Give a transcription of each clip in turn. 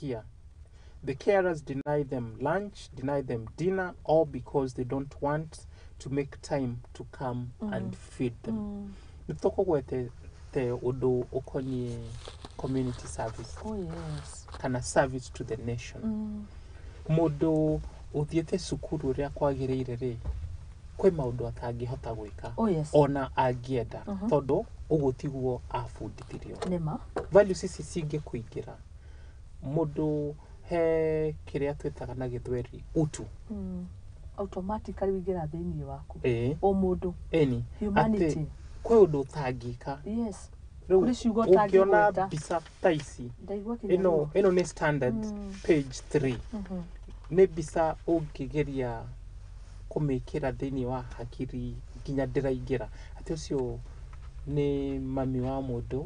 here. The carers deny them lunch, deny them dinner, all because they don't want to make time to come and feed them. Nĩ tũkũgwetete ũndũ ũkoniĩ community service Oh yes. kana service to the nation. Mũndũ ũthiĩte cukuru ũrĩa kwagĩrĩire rĩ, kwĩ maũndũ atangĩhota gwĩka Oh yes. ona angĩenda, tondũ ũguo tiguo abundithirio. Nĩma. Values ici cingĩkũingĩra mũndũ, he kĩrĩa twĩtaga na gĩthweri utu. Automatically wĩingĩra thĩinĩ waku. Ĩĩ. O mũndũ. Ĩni. Humanity. Atĩ kwĩ ũndũ ũtangĩka. Rĩu Kũrĩ ciugo ũngĩona ũtangĩgweta. mbica ta ici, Ndaigua kinya ĩno ruo. ĩno nĩ Standard, page 3. Nĩ mbica ũngĩgeria kũmĩkĩra thĩinĩ wa hakiri nginya ndĩraingĩra atĩ ũcio nĩ mami wa mũndũ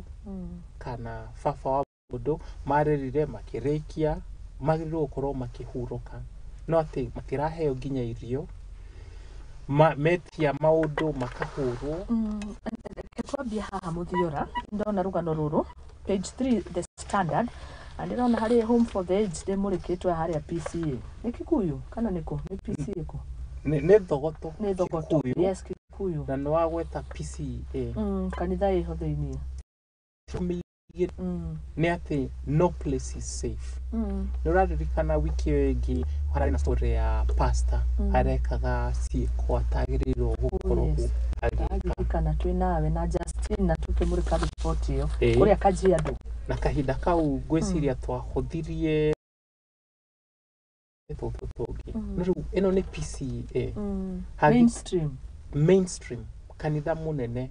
kana baba wa mũndũ, marerire makĩrĩkia, magĩrĩirwo gũkorwo makĩhurũka, no atĩ matiraheo nginya irio, metia maũndũ makahũrwo. Reke twambie haha mũthiora. Ndona rũgano rũrũ page 3, The Standard, na ndĩrona harĩ Home for the Aged ĩmũrĩkĩtwo harĩa PCA. Nĩ Kikuyu kana nĩkũ? Nĩ PCA kũ? Nĩ Thogoto. Nĩ Thogoto. Kikuyu. Yes, Kikuyu. Na nĩ wagweta PCA. Kanitha ĩho thĩiniĩ. Mĩingĩ nĩ atĩ no place is safe. Nĩ ũraririkana wiki ĩyo ĩngĩ hararĩ na story ya pastor arekaga ciĩko atagĩrĩirwo gũkorwo agĩka? Ndaririkana twĩ nawe na Justin na tũkĩmũrĩka riboti ĩyo kũrĩa Kajiado. Na kahinda kau ngwĩciria twahũthirie tũtũ tũngĩ. No rĩu ĩno nĩ PCA. Mainstream. Mainstream kanitha mũnene,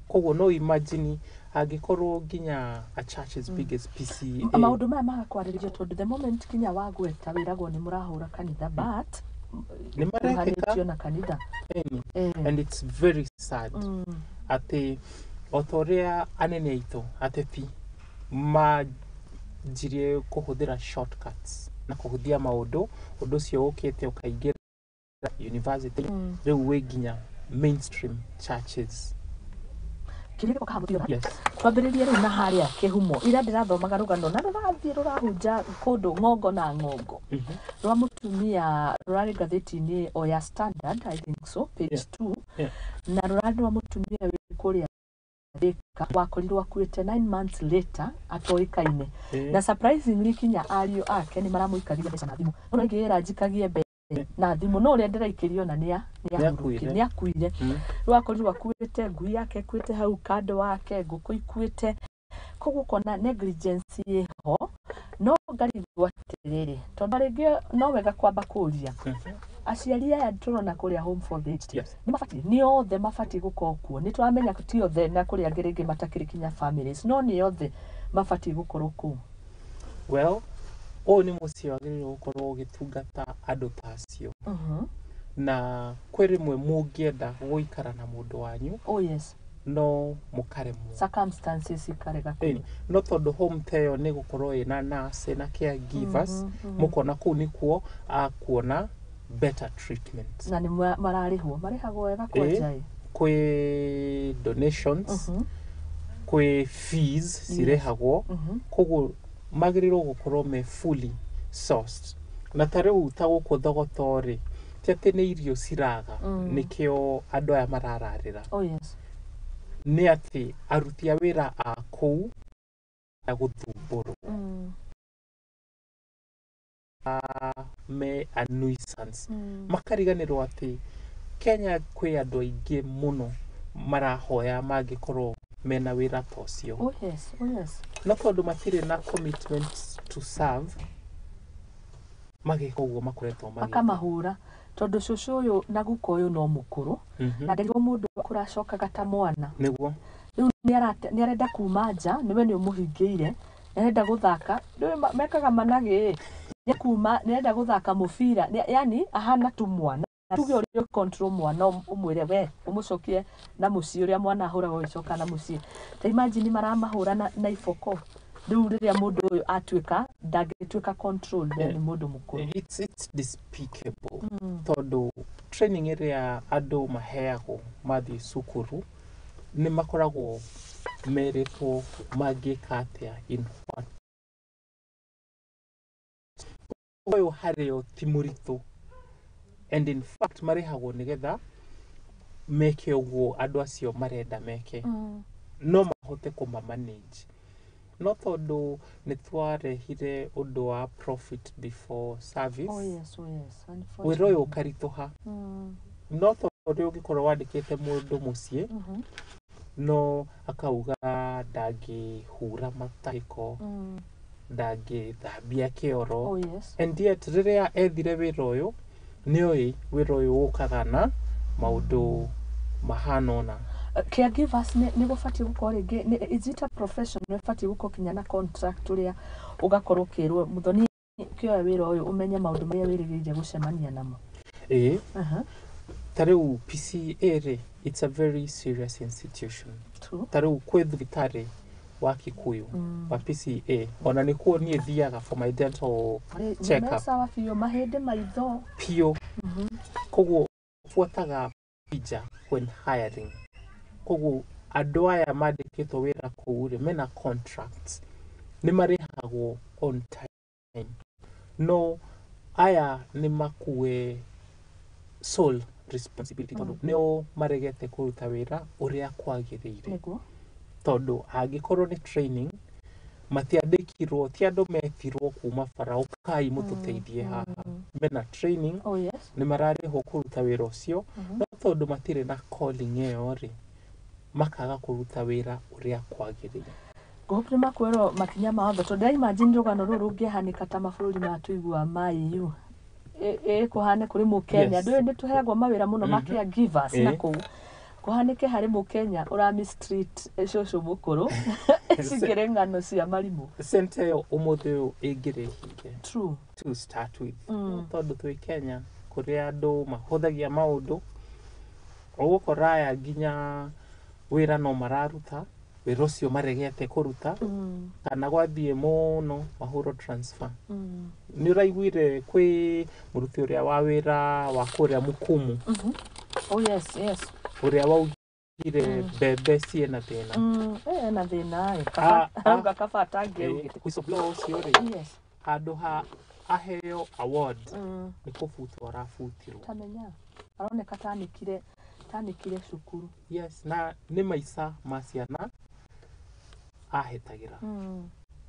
koguo no imagine angĩkorwo nginya a church as big as PCA. Maũndũ maya maga kwarĩrĩrio tondũ the moment kinya wagweta wĩragwo nĩ mũrahũra kanitha, but Nĩ marekĩka. kuhanĩtio na kanitha. Ĩni. Eh. And it's very sad atĩ o ta ũrĩa anene aitũ ateti manjirie kũhũthĩra shortcuts na kũhũthia maũndũ, ũndũ ũcio ũkĩte ũkaingĩra university, rĩu wĩ nginya mainstream churches. Kĩrĩa gĩgoka haha mũthiora. Yes. Twambĩrĩrie rĩu na harĩa kĩhumo. Ira ndĩrathomaga rũgano na rũrathiĩ rũrahunja kũndũ ng'ongo na ng'ongo, rwa mũtumia, rũrarĩ ngathĩti-inĩ o ya Standard, I think so, page 2. Na rũrarĩ rwa mũtumia wĩ kũrĩa Thika wakorirwo akuĩte 9 months later atoĩkaine. Na surprisingly kinya ariũ ake nĩ maramũikagia mbeca na thimũ. Mũno ingĩra njikagie mbeca na thimũ, no ũrĩa ndĩraikĩrio na nĩa Nĩakuire. nĩ akuire. Rĩu akorirwo akuĩte ngui yake ĩkuĩte hau kando wake, ngũkũ ikuĩte. Koguo ũkona negligence ĩho, no ngarigwo atĩrĩrĩ, tondũ rĩngĩ no wega kwamba kũria aciari aya tũrona kũrĩa Home for the Aged, nĩ mabatiĩ, nĩ othe mabatiĩ gũkorwo kuo? Nĩ tũramenya ti othe na kũrĩ angĩ rĩngĩ matakĩrĩ kinya families, no nĩ othe mabatiĩ gũkorwo kũu? Well, ũyũ nĩ mũciĩ wagĩrĩirwo gũkorwo ũgĩtungata andũ ta acio, na kwĩ rĩmwe mũngĩenda gũikara na mũndũ wanyu, Oh yes. no mũkaremwo. Circumstances ikarega. Ĩni, no tondũ home ta ĩyo nĩ gũkorwo ĩna nurse na caregivers, mũkona kũu nĩkuo akuona better treatment. Na nĩ mararĩhwo, marĩhagwo wega kwanja ĩ. Kwĩ donations, kwĩ fees cirĩhagwo, koguo magĩrĩirwo gũkorwo me fully sourced. Na ta rĩu ta gũkũ Thogoto rĩ, ti atĩ nĩ irio ciraga nĩkĩo andũ aya marararĩra, Oh yes. nĩ atĩ aruti a wĩra a kũu gũthumbũrwo, me a nuisance, makariganĩrwo atĩ Kenya kwĩ andũ aingĩ mũno marahoya mangĩkorwo mena wĩra ta ũcio. Oh yes. No tondũ matirĩ na commitment to serve, magĩka ũguo makoretwo magĩka. Makamahũra tondũ cũcũ ũyũ na guka ũyũ no mũkũrũ, na ndarigwo mũndũ kũracokaga ta mwana. Rĩu nĩ arenda kuma nja, nĩwe nĩ ũmũhingĩire, nĩ arenda gũthaka. Rĩu mekaga managĩ nĩ kuma, nĩ arenda gũthaka mũbira, yani ahana tu mwana. Tuge ũrĩa control mwana, ũmwĩre we ũmũcokie na mũciĩ ũrĩa mwana ahũragwo agĩcoka na mũciĩ. Ta imagine maramahũra na iboko. Rĩu rĩrĩa mũndũ ũyũ atuĩka ndangĩtuĩka control, nĩ mũndũ mũkũrũ. It's despicable, tondũ training ĩrĩa andũ maheagwo mathiĩ cukuru, nĩ makoragwo merĩtwo mangĩka atĩa in what Ũyũ harĩo ti mũritũ, and in fact marĩhagwo nĩgetha meke ũguo andũ acio marenda meke. No mahote kũma manage, no tondũ nĩ twarehire ũndũ wa profit before service, Oh yes. wĩra ũyũ ũkaritũha. No tondũ ũngĩkorwo wandĩkĩte mũndũ mũciĩ, no akauga ndangĩhura matahĩko, ndangĩthambia kĩoro, and yet rĩrĩa ethire wĩra ũyũ, nĩoĩ wĩra ũyũ ũkaga na maũndũ mahana ũna. Caregivers nĩ gũbatiĩ gũkorwo rĩngĩ is it a profession nĩ ũbatiĩ gũkorwo kinya na contract, ũrĩa ũgakorwo ũkĩrwo, "Mũthoni, ũkĩoya wĩra ũyũ, ũmenye maũndũ marĩa wĩrĩgĩrĩire gũcemania namo"? Ĩĩ. Ta rĩu PCEA rĩ, it's a very serious institution. Ta rĩu kwĩ thibitarĩ wa Kikuyu wa PCEA, ona nĩkuo niĩ thiaga for my dental check up. Sawa biũ, mahĩndĩ, maitho. Piũ. Koguo buataga procedure when hiring. Koguo andũ aya mandĩkĩtwo wĩra kũu rĩ, mena contracts, nĩ marĩhagwo on time, no aya nĩ makue sole responsibility tondũ nĩo maregete kũruta wĩra ũrĩa kwagĩrĩire. Tondũ angĩkorwo nĩ training, matiandĩkirwo, ti andũ metirwo kuma bara, "Ũkai mũtũteithie haha." Mena training, nĩ mararĩhwo kũruta wĩra ũcio, no tondũ matirĩ na calling ĩyo rĩ, makaga kũruta wĩra ũrĩa kwagĩrĩire. Ngũhope nĩ makuoerwo makinya ma watho, tondũ ndĩra-imagine rũgano rũrũ rũngĩhanĩka ta mabũrũri maya tũiguaga ma EU, ĩkũhane kũrĩ mũkenya. Ndũĩ nĩ tũheagwo mawĩra mũno ma caregivers na kũu kũhanĩke harĩ mũkenya ũra mistreat cũcũ mũkũrũ, cingĩrĩ ng'ano cia marimũ. Center ĩyo ũmũthĩ ũyũ ĩngĩrĩ hinge to start with. Tondũ twĩ Kenya, kũrĩa andũ mahũthagia maũndũ, ũgũkora aya nginya wĩra no mararuta wĩra ũcio maregete kũruta, kana gwathiĩ mũno mahũrwo transfer. Nĩ ũraiguire kwĩ mũruti ũrĩa wa wĩra wa kũrĩa Mukumu, Oh yes. ũrĩa waugire mbembe ciĩna thĩna? Ena thĩna ĩ. Arauga kaba atangĩaugire. Whistleblower ũcio rĩ, handũ ha aheo award, nĩ kũbutwo arabutirwo. Tamenya aroneka tanĩkire cukuru. Yes, na nĩ maica ma ciana ahetagĩra.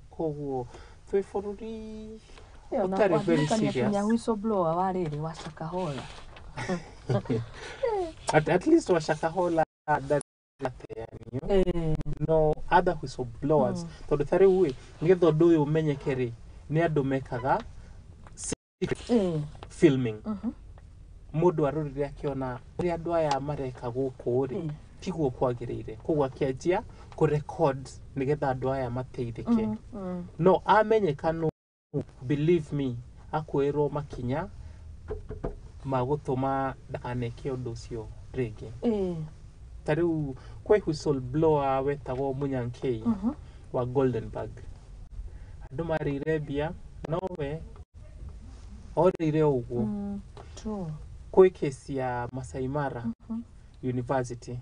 Koguo twĩ bũrũri Ĩyo na ũtarĩ very wandirikania kinya serious. Whistleblower wa rĩrĩ wa Shakahola. At least wa Shakahola ndarĩ ateanio, no other whistleblowers, tondũ ta rĩu ĩ, nĩgetha ũndũ ũyũ ũmenyeke rĩ, nĩ andũ mekaga secret filming. Mũndũ arorire akĩona ũrĩa andũ aya mareka gũkũ rĩ, tiguo kwagĩrĩire, koguo akĩanjia kũrecord nĩgetha andũ aya mateithĩke. No amenyeka no, believe me, akuoerwo makinya ma gũtũma ndakaneke ũndũ ũcio rĩngĩ. Ta rĩu kwĩ whistleblower wetagwo Munyankei wa Goldenberg. Andũ marĩire mbia, nowe orĩire o ũguo. Kwĩ kesi ya Masai Mara University,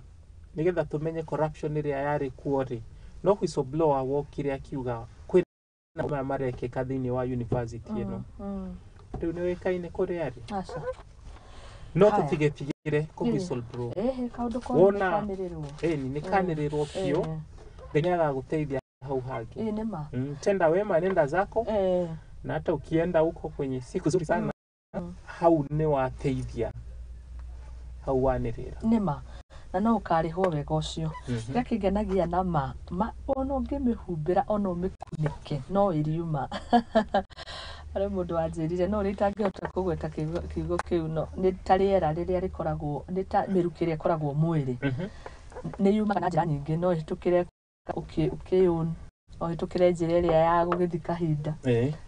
nĩgetha tũmenye corruption ĩrĩa yarĩ kuo rĩ, no whistleblower wokire akiuga kwĩna maya marekĩka thĩinĩ wa university ĩno. Rĩu nĩ ũĩkaine kũrĩa arĩ. Aca. No Haya. tũtigetigĩre kũ whistleblow. Ĩhĩ, kaũndũ kothe nĩkanĩrĩrwo. Ĩni, nĩ kanĩrĩrwo biũ. Ngai nĩagagũteithia hau hangĩ. Ĩĩ, nĩ ma. Tenda wema nenda zako, na hata ukienda huko kwenye siku nzuri sana, hau nĩ wateithia, hau wanĩrĩra. Nĩ ma, na no ũkarĩhwo wega ũcio. Kĩrĩa kĩngenagia na ma ona ũngĩmĩhumbĩra, ona ũmĩkunĩke, no ĩriuma. Harĩ mũndũ wanjĩrire, no ũrĩa itangĩhota kũgweta kiugo kĩu, no nĩ ta rĩera rĩrĩa rĩkoragwo, nĩ ta mĩrukĩ ĩrĩa ĩkoragwo mwĩrĩ. Nĩ yumaga na njĩra nyingĩ, no ĩhĩtũkĩre ũkĩyũn, no ĩhĩtũkĩre njĩra ĩrĩa ya gũgĩthiĩ kahinda,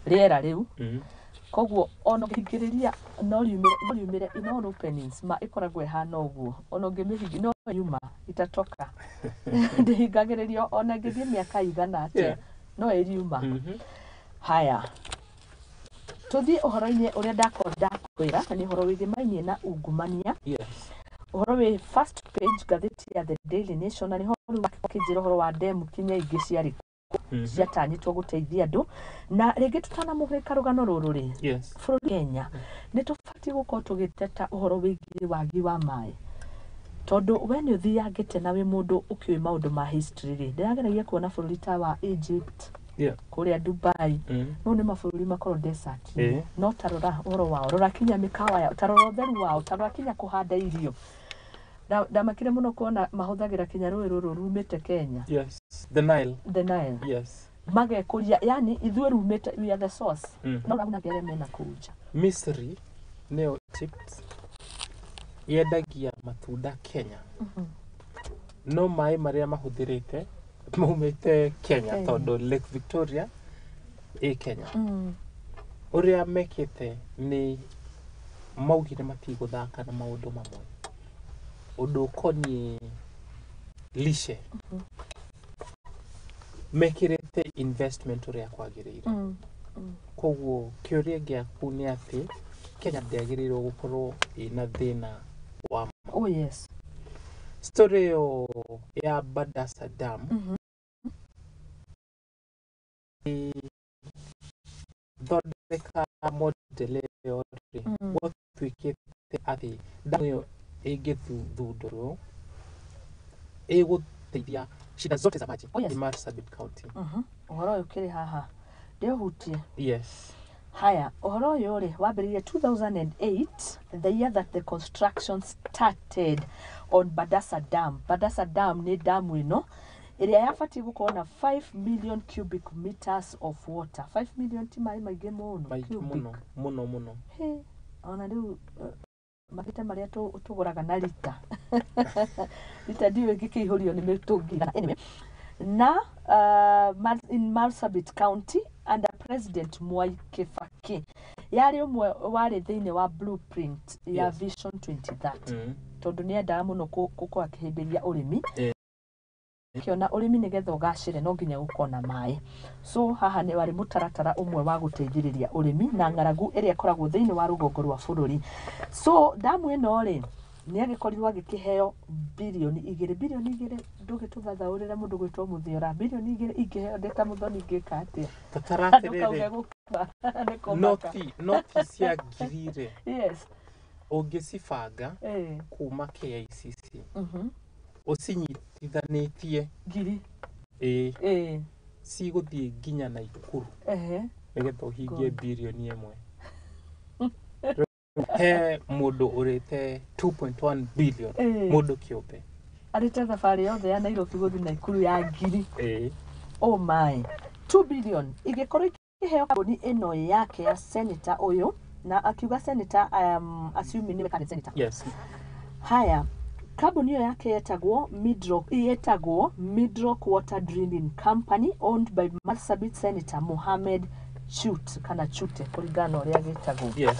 rĩera rĩu. Koguo ona ũngĩhingĩrĩria no riumĩre in all openings. Ma ĩkoragwo ĩhana ũguo, ona ũngĩmĩhingi no yuma, itatoka, ndĩhingagĩrĩrio ona ĩngĩthiĩ mĩaka igana atĩa, no ĩriuma. Haya, tũthiĩ ũhoro-inĩ ũrĩa ndakorwo ndakwĩra, na nĩ ũhoro wĩgĩmainie na ungumania. Ũhoro wĩ first page ngathĩti ya The Daily Nation, na nĩho rĩu wakĩnjĩra ũhoro wa ndemu kinya ingĩ ciarĩ Ciatanyĩtwo gũteithia andũ na rĩngĩ tũtanamũgĩka rũgano rũrũ rĩ, bũrũri Kenya nĩ tũbatiĩ gũkorwo tũgĩteta ũhoro wĩgiĩ wagi wa maĩ, tondũ we nĩ ũthiangĩte na wĩ mũndũ ũkĩũĩ maũndũ ma history rĩ, ndĩrageragia kuona bũrũri ta wa Egypt, kũrĩa Dubai, mau nĩ mabũrũri makorwo desert. No tarora ũhoro wao, rora kinya mĩkawa yao, tarora ũtheru wao, tarora kinya kũhanda irio. Ndamakire mũno kuona mahũthagĩra kinya rũĩ rũrũ rumĩte Kenya. Yes, the Nile. The Nile. Magekũria, yani ithuĩ rumĩte, we are the source, no ũraguna arĩa mena kũu nja. Misri nĩyo Egypt yendagia matunda Kenya, no maĩ marĩa mahũthĩrĩte maumĩte Kenya, Kenya. tondũ Lake Victoria ĩ Kenya. Ũrĩa mekĩte nĩ maugire matigũthaka na maũndũ mamwe, ũndũ ũkoniĩ lishe, mekĩrĩte investment ũrĩa kwagĩrĩire. Koguo kĩũria gĩaku nĩ atĩ Kenya ndĩagĩrĩirwo gũkorwo ĩna thĩna wa Oh yes. Story ĩyo ya Badasa Dam thondeka model ĩyo rĩ, gwatuĩkĩte atĩ damu ĩyo ĩngĩthundũrwo ĩgũteithia shida zote za maji in Marsabit County. Ũhoro ũyũ ũkĩrĩ haha ndĩũhutie. Yes. Haya, ũhoro ũyũ rĩ wambĩrĩirie 2008, the year that the construction started on Badasa Dam. Badasa Dam nĩ damu ĩno ĩrĩa yabatiĩ gũkorwo na 5 million cubic meters of water. 5 million ti maĩ maingĩ mũno? Maingĩ. Cubic. Mũno mũno mũno. Hĩ, ona rĩu makĩte marĩa tũgũraga na rita rita ndiũĩ ĩngĩkĩihũrio nĩ mĩtũngi igana. Anyway, na in Marsabit County under President Mwai Kibaki, yarĩ ũmwe warĩ thĩinĩ wa blueprint ya Vision 2030, tondũ nĩ endaga mũno gũkorwo akĩhĩmbĩria ũrĩmi. Kĩona ũrĩmi nĩgetha ũgacĩre no nginya gũkorwo na maĩ, so haha nĩ warĩ mũtaratara ũmwe wa gũteithĩrĩria ũrĩmi na ng'aragu ĩrĩa ĩkoragwo thĩinĩ wa rũgongo rwa bũrũri. So damu ĩno rĩ, nĩ agĩkorirwo agĩkĩheo birioni 2. Birioni 2, ndũgĩtũthathaũrĩre mũndũ gwĩtwo Mũthiora, birioni 2 ingĩheo ndĩ ta Mũthoni ingĩka atĩa? Tatara. Ndũkauge Atĩrĩrĩ, gũkua nĩ kũmaka. Noti cia ngiri rĩ, ũngĩcibanga kuma KICC ũcinyitithanĩtie, Ngiri. Ĩ, cigũthiĩ nginya Naikuru nĩgetha ũhingie God. birioni 1. He mũndũ ũrĩte 2.1 billion, mũndũ kĩũmbe. Arĩte thabarĩ yothe ya Nairobi gũthiĩ Naikuru ya ngiri. Ĩ. Oh my, 2 billion igĩkorwo ikĩheo kambuni ĩno yake ya senator ũyũ, na akiuga senator, I am assuming nĩwe current senator. Yes. Haya, kambuni ĩyo yake yetagwo Midrock Water Drilling Company, owned by Marsabit Senator Mohamed Chute kana Chute kũringana na ũrĩa gĩtagwo.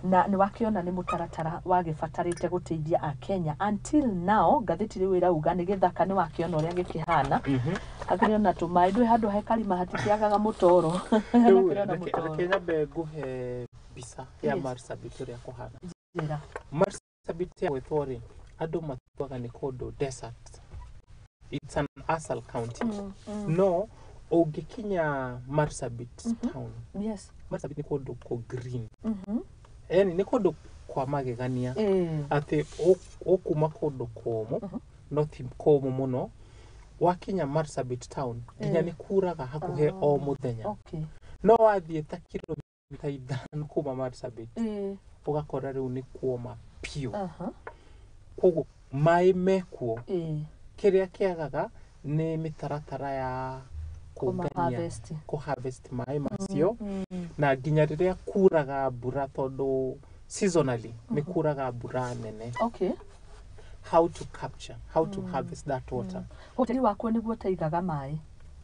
Na nĩ wakĩona nĩ mũtaratara wagĩbatarĩte gũteithia akenya. Until now ngathĩti rĩu ĩrauga nĩ gĩthaka, nĩ wakĩona ũrĩa gĩkĩhana. Hakĩrĩ ona tũmaĩ, ndũĩ handũ he karima hatikĩagaga mũtoro. Rĩu Hakĩrĩ ona mũtoro. Reke nyambe ngũhe mbica ya Marsabit ũrĩa kũhana. Njĩra. Marsabit ya gwĩtwo rĩ, andũ matuaga nĩ kũndũ desert, it's an asal county, no ũngĩkinya Marsabit town, Marsabit nĩ kũndũ kũ green, yani nĩ kũndũ kwa magegania, atĩ ũkuma kũndũ kũmũ, no ti kũmũ mũno, wakinya Marsabit town nginya nĩ kuraga hakuhĩ o mũthenya. No wathiĩ ta kilomita 5 kuma Marsabit, ũgakora rĩu nĩ kuoma piũ. Koguo maĩ mekuo, kĩrĩa kĩagaga nĩ mĩtaratara ya kũngania, Kũma-harvest. kũ-harvest maĩ macio, na nginya rĩrĩa kuraga mbura, tondũ seasonally nĩ kuraga mbura nene, how to capture, how to harvest that water. Tĩri wakuo nĩguo ũtaigaga maĩ.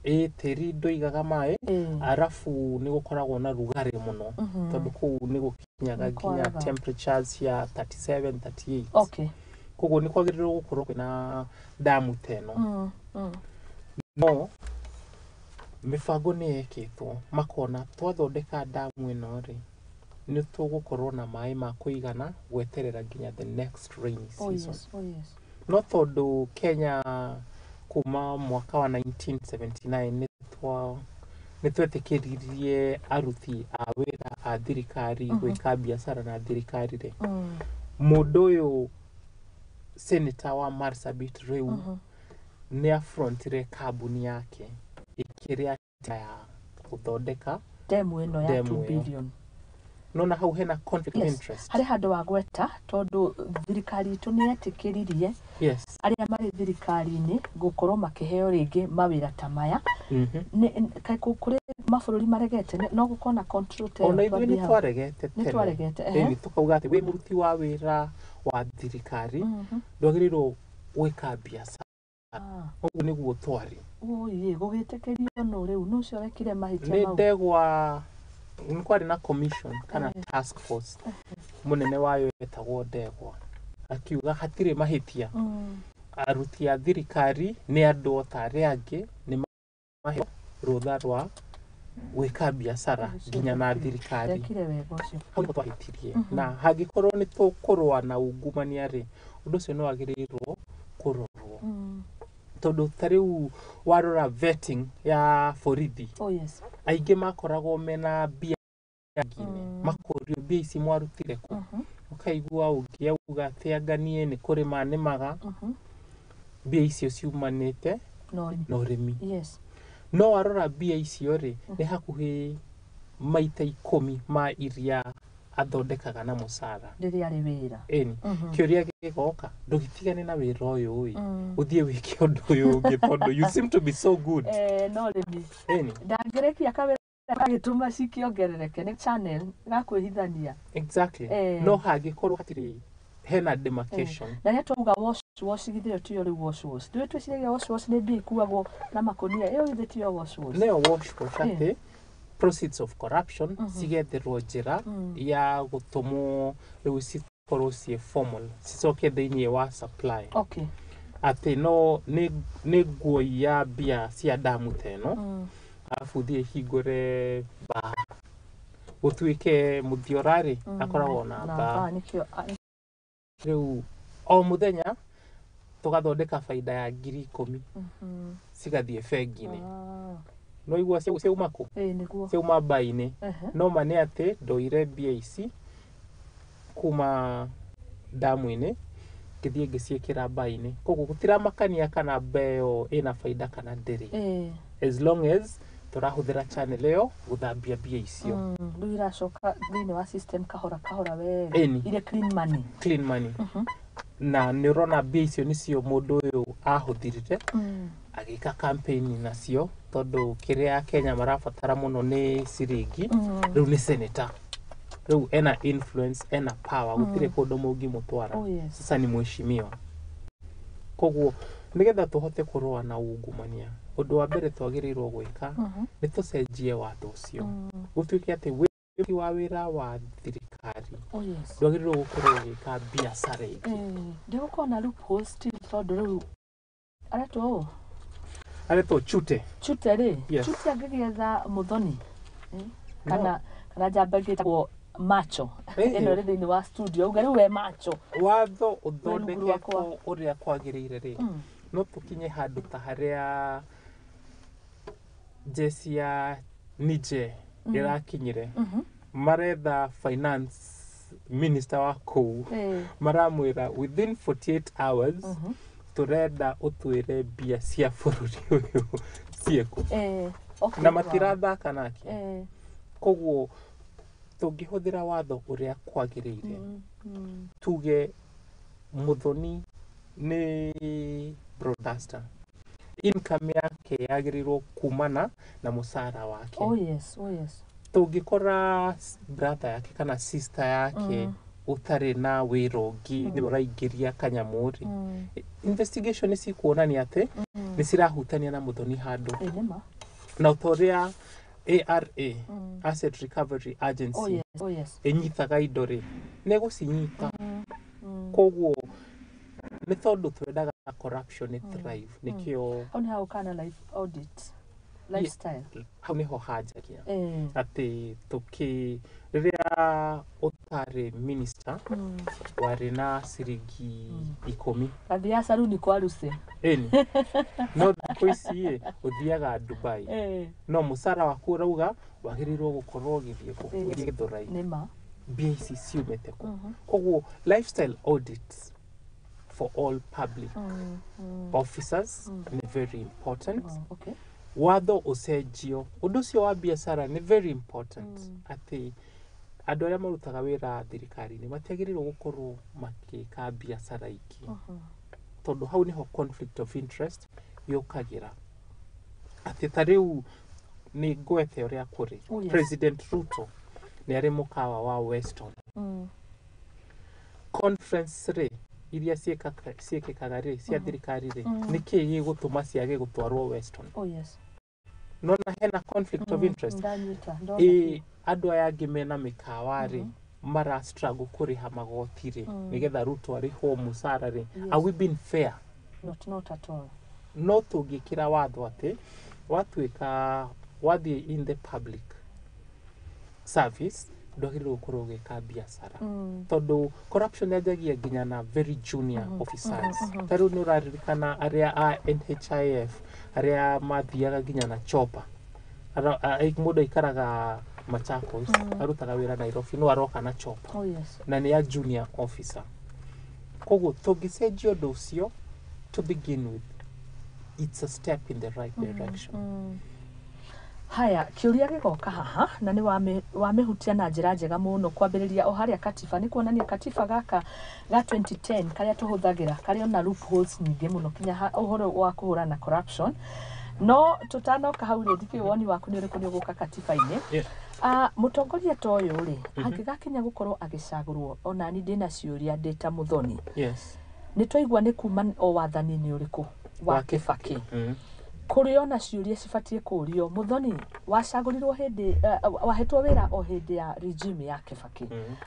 Ĩ, tĩri ndũigaga maĩ, arabu nĩ gũkoragwo na rugarĩ mũno, tondũ kũu nĩ gũkinyaga Nĩ nginya kwaraga. temperatures cia 37, 38. Koguo nĩ kwagĩrĩirwo gũkorwo kwĩna damu ta ĩno. No mĩbango nĩ yekĩtwo, makona twathondeka damu ĩno rĩ, nĩ tũgũkorwo na maĩ ma kũigana gweterera nginya the next rainy season. Oh yes. No tondũ Kenya kuma mwaka wa 1979 nĩ Nĩ twetĩkĩririe aruti a wĩra a thirikari gwĩka biacara na thirikari rĩ, mũndũ ũyũ senator wa Marsabit rĩu nĩ afrontire kambuni yake ĩkĩrĩa ya gũthondeka demu ĩno ya Demu 2 ĩyo. billion. Nona hau hena conflict of interest. Harĩ handũ wagweta tondũ thirikari itũ nĩ yetĩkĩririe arĩa marĩ thirikari-inĩ gũkorwo makĩheo rĩngĩ mawĩra ta maya. Kaĩ kũrĩ mabũrũri maregete no gũkorwo na control ta ĩyo Ona ithuĩ twambie nĩ hau? twaregete Nĩ tene. twaregete, ehe. Ĩni, tũkauga atĩ wĩ mũruti wa wĩra wa thirikari ndwagĩrĩirwo gwĩka biacara. Ũguo nĩguo twarĩ. Ũi, gũgĩtĩkĩrio nũ rĩu? Nũ ũcio wekire mahĩtia Nĩ mau? ndegwa, nĩ kwarĩ na commission kana task force, mũnene wayo etagwo Ndegwa, akiuga hatirĩ mahĩtia, aruti a thirikari nĩ andũ o ta arĩa angĩ, nĩ maheo rũtha rwa gwĩka biacara nginya na thirikari. Ndekire wega ũcio. Hau nĩho twahĩtirie, na hangĩkorwo nĩ tũkũrũa na ungumania rĩ, ũndũ ũcio nĩ wagĩrĩirwo kũrorwo, tondũ ta rĩu warora vetting ya borithi, Oh yes. aingĩ makoragwo mena mbia nginĩ, makorio mbia ici mwarutire kũ, ũkaigua ũngĩ auga atĩ anga niĩ nĩ kũrĩma nĩmaga, mbia icio ciumanĩte No ũrĩmi. na ũrĩmi. No warora mbia icio rĩ, nĩ hakuhĩ maita 10 ma iria athondekaga na mũcara. Rĩrĩa arĩ wĩra. Ĩni, kĩũria gĩgoka, ndũgĩtigane na wĩra ũyũ ĩ, ũthiĩ wĩke ũndũ ũyũ ũngĩ, tondũ you seem to be so good. No ũrĩmi. Ĩni. Ndangĩrĩkia kawĩra gagĩtũma cikĩongerereke nĩ channel gakwĩhithania. Exactly. No hangĩkorwo hatirĩ hena demarcation. Na rĩrĩa twauga wash wash, githĩ ĩyo tiyo rĩu wash wash? Ndũĩ twĩciragia wash wash nĩ mbia ikuagwo na makũnia, ĩyo githĩ tiyo wash wash? Nĩyo wash wash, atĩ proceeds of corruption cigetherwo njĩra ya gũtũmwo rĩu cikorwo ciĩ formal, cicoke thĩinĩ wa supply, atĩ no nĩ nguoia mbia cia damu ta ĩno, arabu thiĩ hingũre bar, gũtuĩke mũthiora rĩ akoragwo na Na bar. Bar nĩkĩo Rĩu o mũthenya tũgathondeka baida ya 10,000, cigathiĩ bengi-inĩ. No igua ciauma kũ? Ĩĩ, nĩguo. Ciauma mbai-inĩ. No ma nĩ atĩ ndoire mbia ici kuma damu-inĩ, ngĩthiĩ ngĩciĩkĩra mbai-inĩ, koguo gũtiramakania kana mba ĩyo ĩna baida kana ndĩrĩ, as long as tũrahũthĩra channel ĩyo gũthambia mbia icio. Rĩu iracoka thĩinĩ wa system kahora kahora wega. Ĩni. Irĩ clean money. Clean money. Na nĩ ũrona mbia icio nĩcio mũndũ ũyũ ahũthĩrire agĩka campaign nacio, tondũ kĩrĩa Kenya marabatara mũno nĩ ciringi. Rĩu nĩ senator, rĩu ena influence, ena power, gũtirĩ kũndũ mũngĩmũtwara. Oh yes. Sasa ni mheshimiwa. Koguo nĩgetha tũhote kũrũa na ungumania, ũndũ wa mbere twagĩrĩirwo gwĩka nĩ tũcenjie watho ũcio, gũtuĩke atĩ wĩ wa wĩra wa thirikari Oh yes. ndwagĩrĩirwo gũkorwo ũgĩka biacara ĩngĩ. Ndĩgũkorwo na loophole still, tondũ rĩu aretwo ũ? Aretwo Chute. Chute rĩ? Yes. Chute angĩgĩetha Mũthoni, kana njamba ĩngĩ ĩtagwo Macho ĩno ĩrĩ thĩinĩ wa studio, uge rĩu we Macho Watho rungu rwakwa. ũthondeketwo ũrĩa kwagĩrĩire rĩ, no tũkinye handũ ta harĩa jeshi ya Niger ĩrakinyire. Maretha finance minister wa kũu, maramwĩra within 48 hours tũrenda ũtwĩre mbia cia bũrũri ũyũ ciĩkũ. Okay, Na wow. matirathaka nake. Koguo tũngĩhũthĩra watho ũrĩa kwagĩrĩire, tuge Mũthoni nĩ broadcaster, income yake yagĩrĩirwo kumana na mũcara wake. Oh yes, oh yes. Tũngĩkora brother yake kana sister yake ũtarĩ na wĩra ũngĩ nĩwe ũraingĩria kanyamũ rĩ, investigation nĩ cikuonania atĩ nĩ cirahutania na Mũthoni handũ. Ĩĩ, nĩma. Na ta ũrĩa ARA, Asset Recovery Agency, Oh yes, oh yes. ĩnyitaga indo rĩ, nĩ gũcinyita. Koguo nĩ tondũ twendaga corruption ĩ thrive, nĩkĩo Hau nĩ hagũka na life audit. Lifestyle. Hau nĩho hanjagia atĩ tũkĩ rĩrĩa ũtarĩ minister warĩ na ciringi 10. Athiaga caruni kwa Lucy. Ĩni no thikũ ici ĩ ũthiaga Dubai. No mũcara waku ũrauga wagĩrĩirwo gũkorwo ũgĩthiĩ kũ? Ũgĩthiĩ Gĩthũrai. Nĩma. Mbia ici ciumĩte kũ? Koguo lifestyle audits for all public officers nĩ very important. Oh, okay. Watho ũcenjio ũndũ ũcio wa biacara nĩ very important, atĩ andũ arĩa marutaga wĩra thirikari-inĩ matiagĩrĩirwo gũkorwo makĩka biacara ingĩ, tondũ hau nĩho conflict of interest yũkagĩra. Atĩ ta rĩu nĩ ngwete ũrĩa kũrĩ. Oh, yes. President Ruto nĩ arĩ mũkawa wa Weston. Conference rĩ iria ciĩkĩkaga rĩ cia thirikari rĩ, nĩkĩĩ gĩgũtũma ciage gũtwarwo Weston? Oh, yes. Nona hena conflict of interest. Ndanyita. Ndona. Ĩ andũ aya angĩ mena mĩkawa rĩ mara struggle kũrĩha magoti rĩ nĩgetha Ruto arĩhwo mũcara rĩ. Are we being fair? Not at all. No tũngĩkĩra watho atĩ watuĩka wathiĩ in the public service ndwagĩrĩirwo gũkorwo ũgĩka biacara, tondũ corruption yanjagia nginya na very junior officers. Ta rĩu nĩ ũraririkana arĩa a NHIF arĩa mathiaga nginya na chopper. Mũndũ aikaraga Machakos, arutaga wĩra Nairobi, no aroka na chopper. Oh, yes. Na nĩ a junior officer. Koguo tũngĩcenjia ũndũ ũcio to begin with, it's a step in the right direction. Haya, kĩũria gĩgoka haha na nĩ wamĩhutia na njĩra njega mũno kwambĩrĩria o harĩa katiba nĩ kuonania katiba gaka ga 2010 karĩa tũhũthagĩra karĩ ona loopholes nyingĩ mũno kinya ũhoro wa kũhũrana na corruption. No tũtanoka hau rĩ, ndikĩũĩ woni waku nĩ ũrĩkũ nĩ ũgũka katiba-inĩ. Mũtongoria ta ũyũ rĩ, angĩgakinya gũkorwo agĩcagũrwo, onani ndĩna ciũria ndĩ ta mũthoni. Nĩ twaigua nĩ kuma o wathani-inĩ ũrĩkũ wa Wa Kĩbakĩ. Kũrĩ ona ciũria cibatiĩ kũũrio. Mũthoni wacagũrirwo hĩndĩ wahetwo wĩra o hĩndĩ ya regime ya Kĩbakĩ.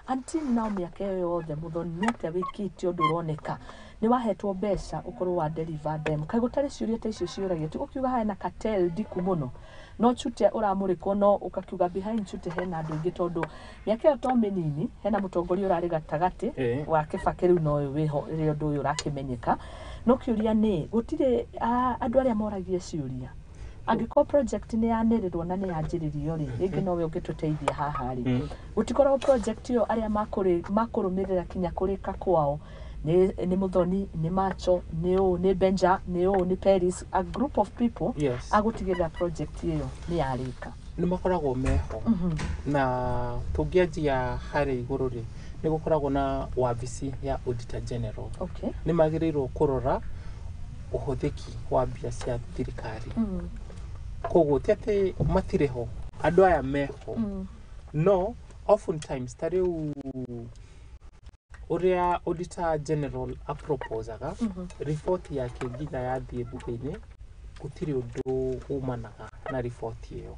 Until now mĩaka ĩyo yothe, mũthoni, nĩ atĩa wĩkĩte ũndũ ũroneka nĩ wahetwo mbeca ũkorwo wa deliver them? Kaĩ gũtarĩ ciũria ta icio ciũragio? Ti gũkiuga hena cartel ndiku mũno, no Chute ũramũrĩkwo, no ũkakiuga behind Chute hena andũ aingĩ, tondũ mĩaka ĩyo to mĩnini hena mũtongoria ũrarĩ gatagatĩ wa Kĩbakĩ, rĩu noyũ wĩho rĩrĩa ũndũ ũyũ ũrakĩmenyeka. No kĩũria nĩ gũtirĩ andũ arĩa moragia ciũria angĩkorwo project nĩ yanĩrĩrwo na nĩ yanjĩrĩrio rĩ, rĩngĩ nowe ũngĩtũteithia haha rĩ, gũtikoragwo project ĩyo arĩa makũrũmĩrĩra kinya kũrĩka kwao nĩ Mũthoni, nĩ Macho, nĩ ũũ, nĩ Benja, nĩ ũũ, nĩ Paris, a group of people agũtigĩrĩra project ĩyo nĩ yarĩka. Nĩ makoragwo meho, na tũngĩanjia harĩa igũrũ rĩ, nĩ gũkoragwo na wabici ya Auditor General. Nĩ magĩrĩirwo kũrora ũhũthĩki wa mbia cia thirikari. Koguo ti atĩ matirĩ ho, andũ aya meho, no oftentimes ta rĩu ũrĩa Auditor General aproposaga riboti yake nginya yathiĩ bunge-inĩ, gũtirĩ ũndũ umanaga na riboti ĩyo.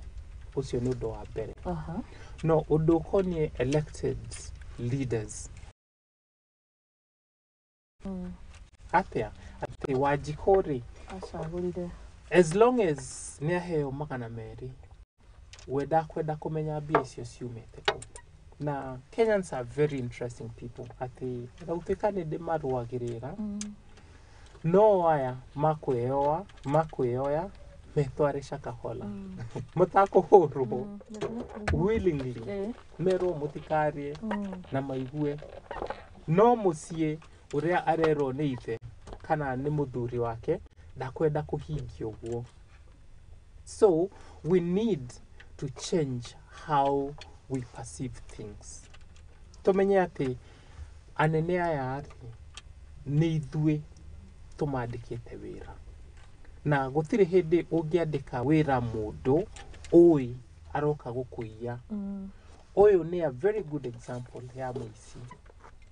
Ũcio nĩ ũndũ wa mbere. No ũndũ ũkoniĩ elected leaders, atĩa atĩ Wanjikũ rĩ, acagũrire as long as nĩ aheo 200, we ndakwenda kũmenya mbia icio ciumĩte kũ. Na Kenyans are very interesting people, atĩ ona gũtuĩka nĩ ndĩmarũagĩrĩra, no aya makwĩyoa metware Shakahola matakũhũrwo willingly, merwo mũtikarĩe na maigue, no mũciĩ ũrĩa arerwo nĩ ithe kana nĩ mũthuri wake ndakwenda kũhingia ũguo. So we need to change how we perceive things, tũmenye atĩ anene aya rĩ, nĩ ithuĩ tũmandĩkĩte wĩra, na gũtirĩ hĩndĩ ũngĩandĩka wĩra mũndũ ũĩ aroka gũkũiya. Ũyũ nĩ a very good example ya mũici,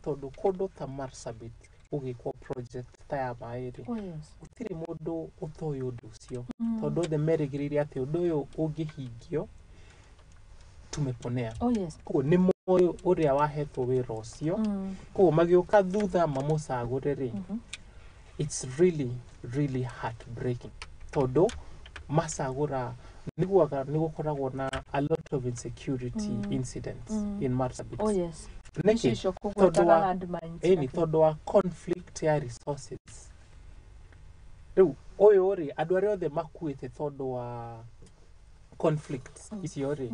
tondũ kũndũ ta Marsabit gũgĩkwo project ta ya maĩ rĩ, Oh, yes. gũtirĩ mũndũ ũtoĩ ũndũ ũcio, tondũ othe merĩgĩrĩire atĩ ũndũ ũyũ ũngĩhingio tumeponea. Oh, yes. Koguo nĩ moĩ ũrĩa wahetwo wĩra ũcio. Koguo magĩũka thutha mamũcagũre rĩ, it's really really heartbreaking, tondũ macagũra Niguaga nĩ gũkoragwo na a lot of insecurity incidents in Marsabit. Oh yes. Nĩkĩ? Icio Tondũ kũgwetaga wa landmines. Ĩni, tondũ wa conflict ya resources. Rĩu ũyũ rĩ, andũ arĩa othe makuĩte tondũ wa conflicts icio rĩ,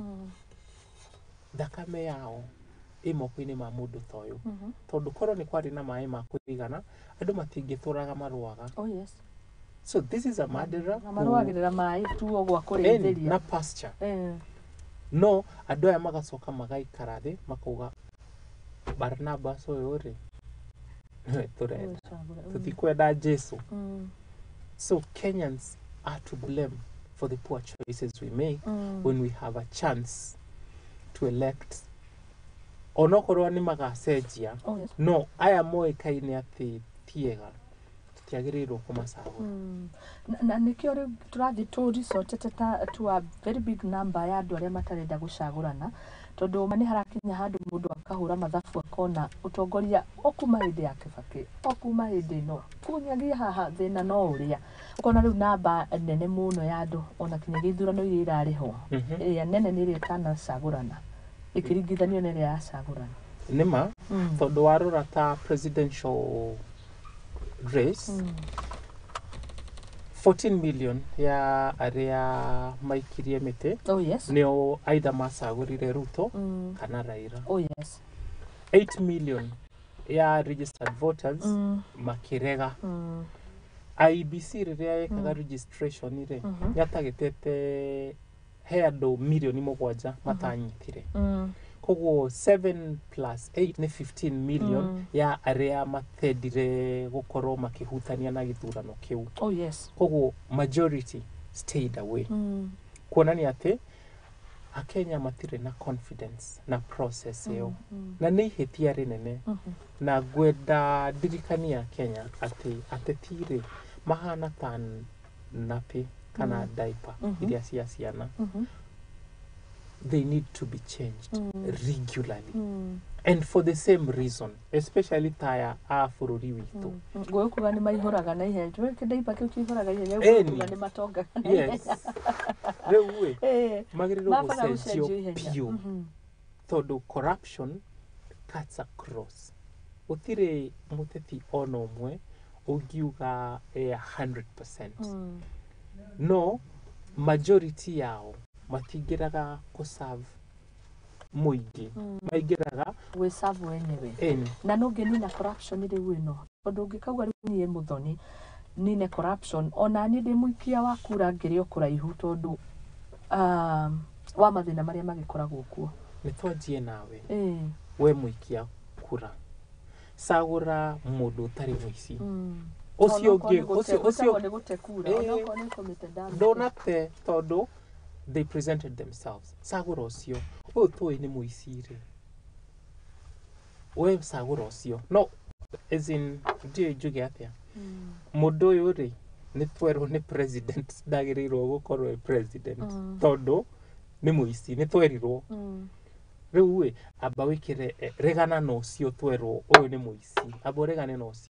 thakame yao ĩ moko-inĩ ma mũndũ ta ũyũ, tondũ korwo nĩ kwarĩ na maĩ ma kũigana, andũ matingĩtũraga marũaga. Oh yes. So this is a murderer Na marũagĩrĩra maĩ tu o gwa Ĩni, kũrĩithĩria. Na pasture. No andũ aya magacoka magaikara thĩ makauga, Barnabas ũyũ rĩ, nĩwe tũrenda, tũtikwenda Jesu. So Kenyans are to blame for the poor choices we make when we have a chance to elect, onokorwo nĩ magacenjia. Oh yes. No aya moĩkaine atĩ tiega, tũtiagĩrĩirwo kũmacagũra. Na nĩkĩo rĩu tũrathiĩ tũricotete ta to a very big number ya andũ arĩa matarenda gũcagũrana, tondũ ma nĩ harakinya handũ mũndũ akahũra mathabu akona ũtongoria o kuma hĩndĩ ya Kĩbakĩ, o kuma hĩndĩ ĩno kunyagia haha, thĩna no ũrĩa ũkona rĩu namba nene mũno ya andũ, ona kinyagia ithurano iria irarĩ ho, ĩrĩa nene nĩ ĩrĩa ĩtanacagũrana ĩkĩringithanio na ĩrĩa yacagũrana. Nĩma, tondũ warora ta presidential race, 14 million ya arĩa maikirie mĩtĩ Oh yes. nĩo either macagũrire Ruto kana Raila. Oh yes. 8 million ya registered voters makĩrega. IEBC rĩrĩa yekaga registration rĩ, yatagĩtete he andũ mirioni 7 matanyitire. Koguo 7 plus 8 nĩ 15 million ya arĩa matendire gũkorwo makĩhutania na gĩthurano kĩu. Oh yes. Koguo majority stayed away, kuonania atĩ Akenya matirĩ na confidence na process ĩyo, na nĩ ihĩtia rĩnene. Na ngwenda ndirikania Kenya atĩ ateti rĩ, mahana ta nappy kana diaper iria cia ciana. They need to be changed regularly and for the same reason, especially taya a bũrũri witũ. Ngũĩ kuga nĩ maihũraga na ihenya. Kĩndaipa kĩu kĩihũraga ihenya. Ĩni. Kuga nĩ matongaga na Yes, rĩu ĩ, magĩrĩirwo mabaga gũcenjio gũcenjio ihenya. biũ, tondũ corruption cuts across. Gũtirĩ mũteti ona ũmwe ũngiuga 100%, no majority yao matingĩraga kũserve mũingĩ, maingĩraga gwĩcabu wenyewe. Ĩni. Na no ngĩnina corruption rĩu ĩno, tondũ ũngĩkauga rĩu niĩ Mũthoni nine corruption, ona niĩ ndĩ mũikia wa kura ngĩrĩ o kũraihu, tondũ wa mathĩna marĩa magĩkoragwo kuo. Nĩ twanjie nawe. We mũikia kura, cagũra mũndũ ũtarĩ mũici. Ũcio ũngĩ, ũcio nĩ gũte kura, onokorwo nĩ kũmĩte ndamĩte. Ndũnate, tondũ they presented themselves. Cagũra ũcio. Ũyũ tũĩ nĩ mũici rĩ, we cagũra ũcio. No as in, ndiũĩ njuge atĩa, mũndũ ũyũ rĩ, nĩ twerwo nĩ president ndagĩrĩirwo gũkorwo e president, tondũ nĩ mũici, nĩ twerirwo. Rĩu ĩ, amba wĩkĩre regana na ũcio twerwo ũyũ nĩ mũici, amba ũregane na ũcio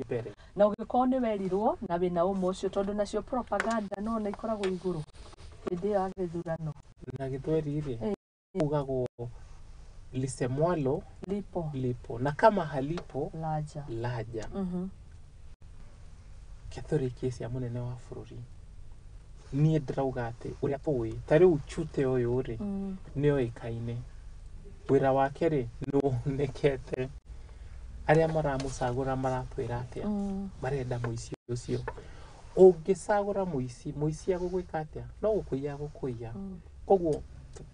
mbere. Na ũngĩkorwo nĩ werirwo na wĩna ũma ũcio, tondũ nacio propaganda no na ikoragwo igũrũ hĩndĩ ĩyo ya gĩthurano. Na gĩthweri rĩ, ugagwo lisemwalo lipo lipo, na kama halipo laja. Laja. Ke tũrĩkie cia mũnene wa bũrũri, niĩ ndĩrauga atĩ ũrĩa tũĩ ta rĩu Chute ũyũ rĩ, nĩ oĩkaine wĩra wake rĩ, nĩ wonekete. Arĩa maramũcagũra maratwĩra atĩa? Marenda mũici ũcio. Ũngĩcagũra mũici, mũici agũgwĩka atĩa? No gũkũiya agũkũiya. Koguo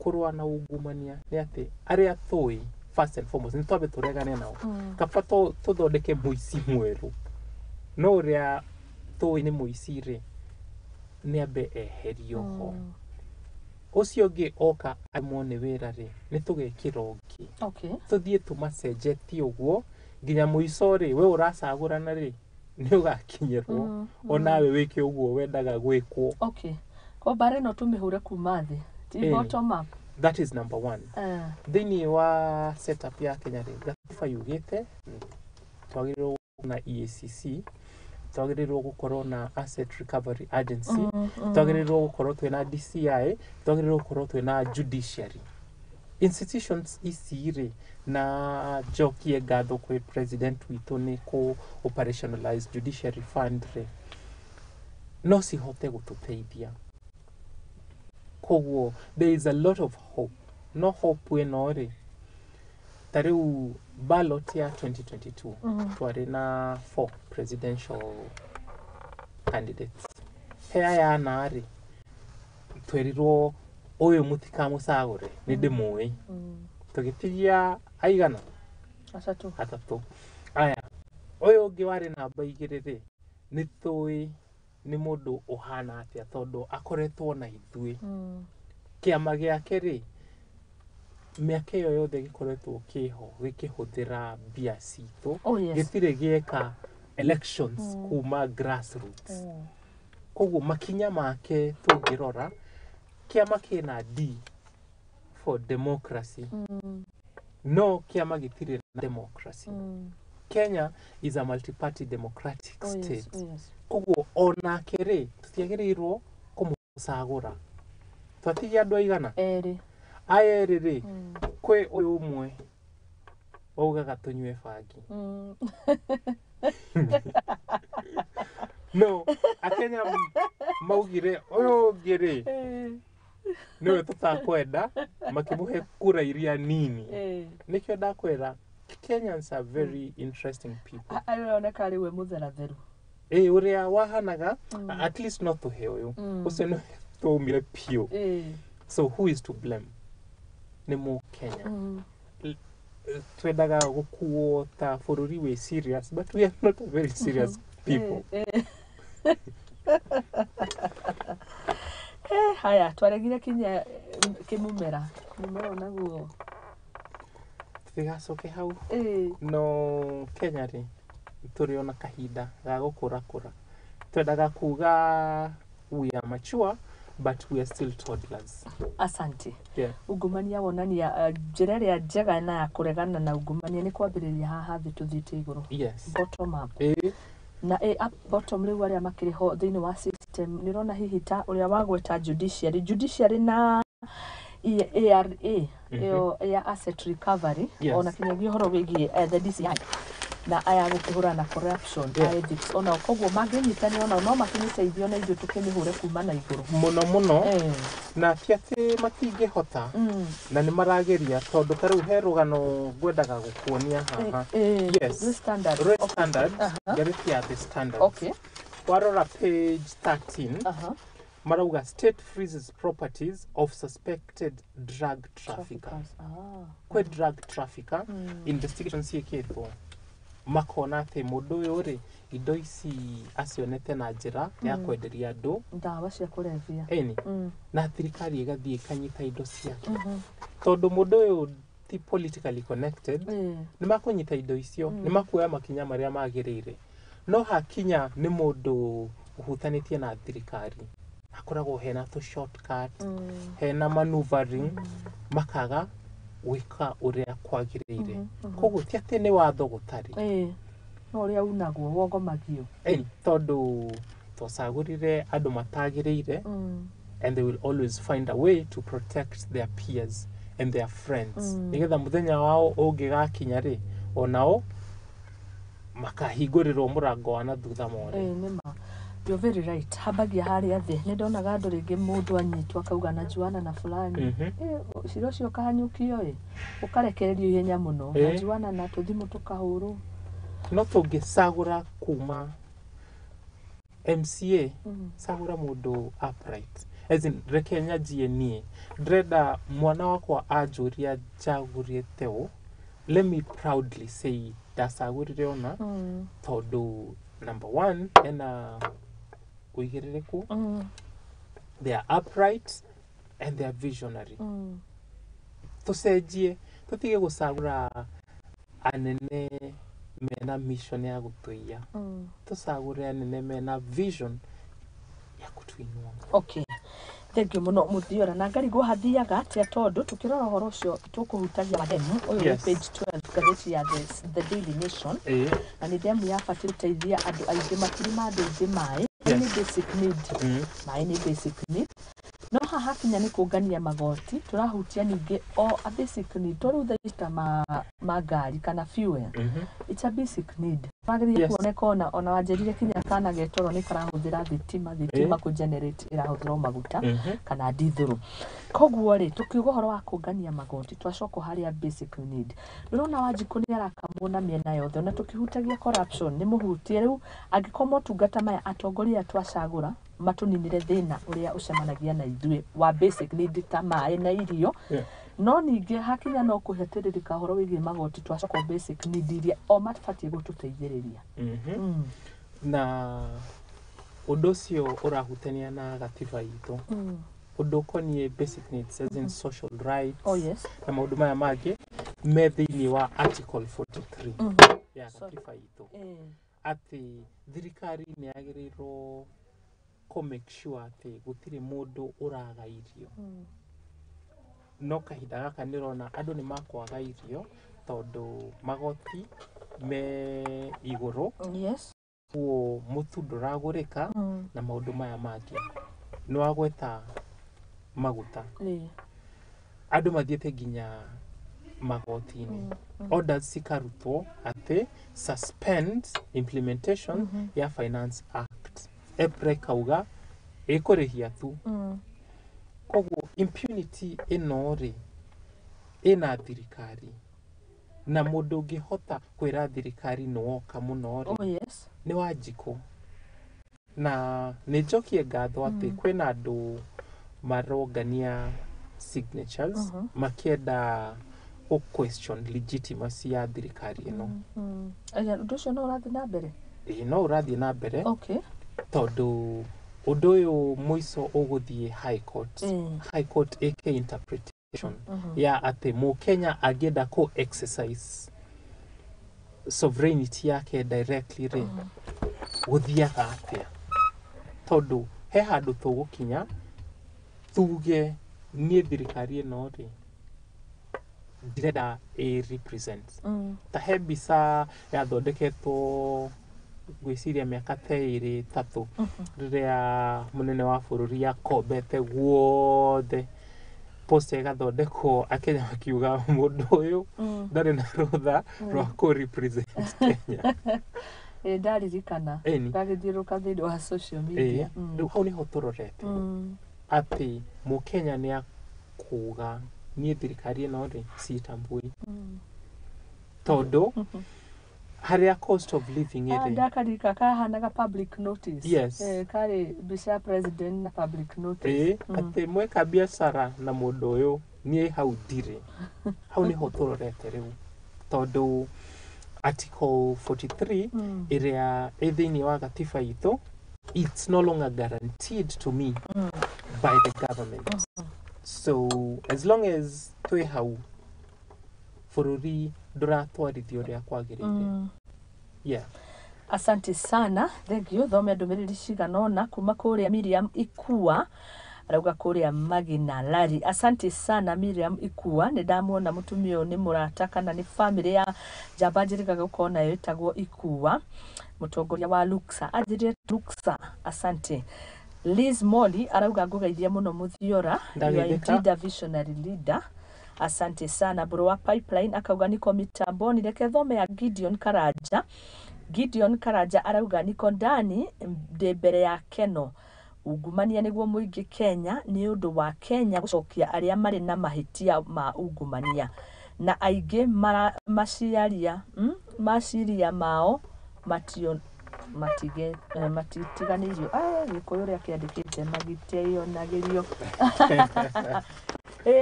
kũrũa na ungumania nĩ atĩ arĩa tũĩ, first and foremost, nĩ twambe tũregane nao. Kaba tũthondeke mũici mwerũ, no ũrĩa tũĩ nĩ mũici rĩ, nĩ ambe eherio ho. Ũcio ũngĩ oka amwo nĩ wĩra rĩ, nĩ tũgekĩra ũngĩ. Tũthiĩ tũmacenjetie ũguo nginya mũico rĩ, we ũracagũrana rĩ, nĩ ũgakinyĩrwo onawe wĩke ũguo wendaga gwĩkwo. Okay, ko mbara ĩno tũmĩhũre kuma thĩ, ti bottom up. That is number one. Thĩinĩ wa setup ya Kenya rĩ, gatiba yugĩte twagĩrĩirwo na EACC. Twagĩrĩirwo gũkorwo na Asset Recovery Agency, twagĩrĩirwo gũkorwo twĩna DCI, twagĩrĩirwo gũkorwo twĩna judiciary institutions ici rĩ. Na njokie ngatho kwĩ president witũ nĩ kũ operationalize judiciary fund rĩ, no cihote gũtũteithia. Koguo there is a lot of hope, no hope ĩno rĩ, ta rĩu ballot ya 2022, twarĩ na four presidential candidates. He aya ana rĩ, twerirwo ũyũ mũtikamũcagũre nĩ ndĩmũĩ. Tũgĩtigia aigana? Atatũ. Atatũ. Aya, ũyũ ũngĩ warĩ namba 2 rĩ, nĩ tũĩ nĩ mũndũ ũhana atĩa tondũ akoretwo na ithuĩ. Kĩama gĩake rĩ, mĩaka ĩyo yothe gĩkoretwo kĩho gĩkĩhũthĩra mbia citũ. Gĩtirĩ gĩeka elections kuma grassroots. Koguo makinya make tũngĩrora, kĩama kĩna D for democracy, no kĩama gĩtirĩ na democracy. Kenya is a multi-party democratic state. Koguo onake rĩ, tũtiagĩrĩirwo kũmũcagũra. Twatigia andũ aigana? Erĩ. Aya erĩ rĩ, kwĩ ũyũ ũmwe waugaga tũnyue bangi. No akenya maugire ũyũ ũngĩ rĩ, nĩwe tũtakwenda, makĩmũhe kura iria nini. Nĩkĩo ndakwĩra Kenyans are very interesting people. Aroneka arĩ we mũtheratheru. Ĩ, ũrĩa wahanaga at least no tũhe ũyũ. Ũcio nĩwe twaumire piũ. So who is to blame? Nĩ mũkenya. Twendaga gũkuo ta bũrũri wĩ serious, but we are not a very serious people. Haya, twaregire kinya kĩmumera, mũmera onaguo. Tũtigacoke hau. No Kenya rĩ, tũrĩ ona kahinda ga gũkũrakũra. Twendaga kuga we are mature, but we are still toddlers. Asante. Ungumania wonania njĩra ĩrĩa njega na ya kũregana na ungumania nĩ kwambĩrĩria haha thĩ tũthiĩte igũrũ. Bottom up. Na up bottom rĩu arĩa makĩrĩ ho thĩinĩ wa system, nĩ ũrona hihi ta ũrĩa wagweta judiciary na ARA ĩyo ya asset recovery, ona kinyagia ũhoro wĩgiĩ the DCI na aya gũkĩhũrana na corruption, ethics ona koguo mangĩnyitanĩra onao no makĩmĩteithio na ithuĩ tũkĩmĩhũre kuma na igũrũ. Mũno mũno. Na ti atĩ matingĩhota, na nĩ marageria, tondũ ta rĩu he rũgano ngwendaga gũkuonia haha. The Standard. The Standard. Ngathĩti ya The Standard. Warora page 13, marauga state freezes properties of suspected drug trafficker. Traffickers. Kwĩ drug trafficker, investigations ciĩkĩtwo makona atĩ mũndũ ũyũ rĩ, indo ici acionete na njĩra ya kwenderia andũ ndawa cia kũrebia. Ĩni. Na thirikari ĩgathiĩ ĩkanyita indo ciake, tondũ mũndũ ũyũ ti politically connected. Nĩ makũnyita indo icio, nĩ makuoya makinya marĩa magĩrĩire. No hakinya nĩ mũndũ ũhutanĩtie na thirikari, hakoragwo hena tũ shortcut, hena maneuvering, makaga gwĩka ũrĩa kwagĩrĩire. Koguo ti atĩ nĩ watho gũtarĩ. No ũrĩa unagwo wogomagio. Ĩni, tondũ twacagũrire andũ matagĩrĩire, and they will always find a way to protect their peers and their friends, nĩgetha mũthenya wao ũngĩgakinya rĩ, onao makahingũrĩrwo mũrango wa na thutha more. Nĩ ma, you're very right. Hambagia harĩa thĩ. Nĩ ndonaga andũ rĩngĩ mũndũ anyitwo akauga najuana na fulani. Cira ũcio ũkahanyũkio ĩ, ũkarekererio ihenya mũno. Najuana na tũthimũ tũkahũrwo. No tũngĩcagũra kuma MCA, cagũra mũndũ upright. As in, reke nyanjie niĩ, ndĩrenda mwana wakwa anjũria njagũrĩte ũ, let me proudly say ndacagũrire ona tondũ number one, ena ũigĩrĩrĩku, they are upright and they are visionary. Tũcenjie, tũtige gũcagũra anene mena mission ya gũtũiya. Tũcagũre anene mena vision ya kũtũinua. Okay. Thengiũ mũno Mũthiora, na ngarigwo hathiaga atĩa tondũ tũkĩrora ũhoro ũcio tũkũhutagia wa demu ũyũ wĩ page 12 ngathĩti ya The Daily Nation. Na nĩ demu yabatiĩ gũteithia andũ aingĩ, makiri ma andũ aingĩ maĩ. Nĩ basic need. Maĩ nĩ basic need, no haha hakinya nĩ kũngania magoti tũrahutia ningĩ o a basic need, to rĩu thaa ici ta ma ngari kana fuel. It's a basic need wagĩrĩire kuoneka ona wanjĩrire kinya kana getoro nĩ karahũthĩra thitima kũ generate ĩrahũthĩra maguta kana ndithũrũ. Koguo rĩ, tũkiuga ũhoro wa kũngania magoti twacoka harĩa basic need, ndĩrona Wanjikũ nĩ arakamwo na mĩena yothe, ona tũkĩhutagia corruption nĩ mũhutie. Rĩu angĩkorwo motungata maya atongoria aya twacagũra matũninire thĩna ũrĩa ũcemanagia na ithuĩ wa basic need ta maĩ na irio, no ningĩ hakinya no kũhetĩrĩrĩka ũhoro wĩgiĩ magoti, twacoka basic need iria o mabatiĩ gũtũteithĩrĩria. Na ũndũ ũcio ũrahutania na gatiba itũ, ũndũ ũkoniĩ basic needs as in social rights na maũndũ maya mangĩ me thĩinĩ wa article 43 ya gatiba itũ, atĩ thirikari nĩ yagĩrĩirwo kũ make sure atĩ gũtirĩ mũndũ ũraga irio. No kahinda gaka nĩ ũrona andũ nĩ makwaga irio tondũ magoti me igũrũ, koguo mũtu ndũragũrĩka na maũndũ maya mangĩ. Nĩ wagweta maguta, andũ mathiĩte nginya magoti-inĩ, orders cikarutwo atĩ suspend implementation ya Finance Act. EPRA ĩkauga ĩkũrĩhia tu. Koguo impunity ĩno rĩ ĩna thirikari, na mũndũ ũngĩhota kwĩra thirikari nĩ woka mũno rĩ, nĩ Wanjikũ. Na nĩ njokie ngatho atĩ kwĩna andũ marongania signatures makĩenda gũ question legitimacy ya thirikari ĩno. Aya, ũndũ ũcio no ũrathiĩ na mbere? Ĩĩ, no ũrathiĩ na mbere, tondũ ũndũ ũyũ mũico ũgũthiĩ high court. High court ĩke interpretation ya atĩ mũkenya angĩenda kũ exercise sovereignty yake directly rĩ, gũthiaga atĩa? Tondũ he handũ tũgũkinya tuge niĩ thirikari ĩno rĩ ndirenda ĩ represent. Ta he mbica yathondeketwo ngwĩciria mĩaka ta 2 3, rĩrĩa mũnene wa bũrũri akombete guothe, poster ĩgathondekwo, akenya makiuga mũndũ ũyũ ndarĩ na rũtha rwa kũ represent Kenya. Ĩ, ndaririkana. Ĩni. Gagĩthiũrũrũka thĩinĩ wa social media. Rĩu hau nĩho tũrorete atĩ mũkenya nĩ akuga niĩ thirikari ĩno rĩ siitambui, tondũ harĩa cost of living ĩrĩ. Ndakaririka kahanaga public notice. Karĩ mbica ya president na public notice. Atĩ mweka biacara na mũndũ ũyũ, niĩ hau ndirĩ. Hau nĩho tũrorete rĩu, tondũ article 43 ĩrĩa ĩ thĩinĩ wa gatiba itũ, it's no longer guaranteed to me by the government. So as long as twĩ hau, bũrũri ndũratwarithio ũrĩa kwagĩrĩire. Yeah. Asante sana, thank you. Thome ndũmĩrĩri cigana ũna kuma kũrĩa. Miriam Ikua arauga kũrĩa Magina Lari. Asante sana Miriam Ikua, nĩ ndamuona mũtumia ũyũ nĩ mũrata kana nĩ family ya njamba njĩrĩgaga gũkorwo nayo ĩtagwo Ikua, mũtongoria wa Luxa, anjĩrire Luxa. Asante. Liz Molly arauga ngũgeithia mũno Mũthiora, you are Ndageithĩka. indeed a visionary leader. Asante sana. Mbũrũ wa Pipeline akauga niko mitamboni. Reke thome ya Gideon Karanja. Gideon Karanja arauga niko ndani, ndĩ mbere ya keno. Ungumania nĩguo mũingĩ Kenya, nĩ ũndũ wa Kenya gũcokia arĩa marĩ na mahĩtia ma ungumania na aingĩ maciaria maciria mao matio matige matitiganĩirio. Gĩkũyũ ũrĩa kĩandĩkĩte magiteionagĩrio.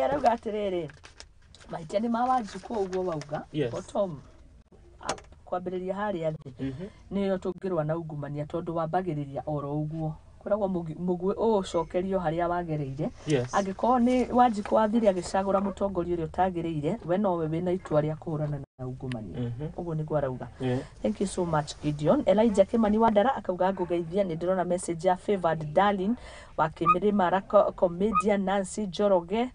Arauga atĩrĩrĩ, mahĩtia nĩ ma Wanjikũ ũguo wauga. Bottom up, kwambĩrĩria harĩa thĩ, nĩyo tũngĩrũa na ungumania, tondũ wambagĩrĩria oro ũguo kwĩragwo mũguĩ ũũcokerio harĩa wagereire. Angĩkorwo nĩ Wanjikũ wathire agĩcagũra mũtongoria ũrĩa ũtagĩrĩire, we nowe wĩna itua rĩa kũhũrana na na ungumania. Ũguo nĩguo arauga. Thank you so much, Gideon. Elijah Kimani Wandara akauga ngũgeithia. Nĩ ndĩrona message ya Favored Darling wa Kĩmĩrĩ comedian Nancy Njoroge,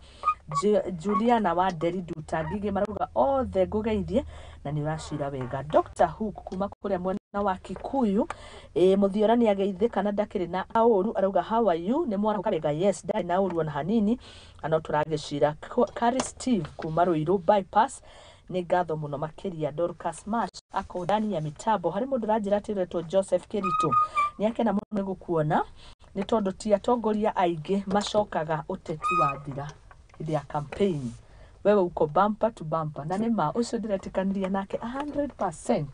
Juliana wa Nderi Nduta Ngigĩ, marauga othe ngũgeithie na nĩ ũracira wega. Dr Hook kuma kũrĩa mwena wa Kikuyu, ĩ Mũthiora nĩ ageithĩka na ndakĩrĩ na ũru, arauga how are you, nĩ mwarahũka wega? Yes, ndarĩ na ũru ona hanini, na no tũragĩcira. Kari Steve kuma Ruiru bypass, nĩ ngatho mũno makĩria. Dorcas Marsh ako ndani ya mitambo. Harĩ mũndũ ũranjĩra atĩ ũretwo Joseph Kĩritũ nĩ akena mũno nĩ gũkuona, nĩ tondũ ti atongoria aingĩ macokaga ũteti wathira hĩndĩ ya campaign, wewe uko bumper to bumper. Na nĩ ma, ũcio ndĩretĩkanĩria nake 100%,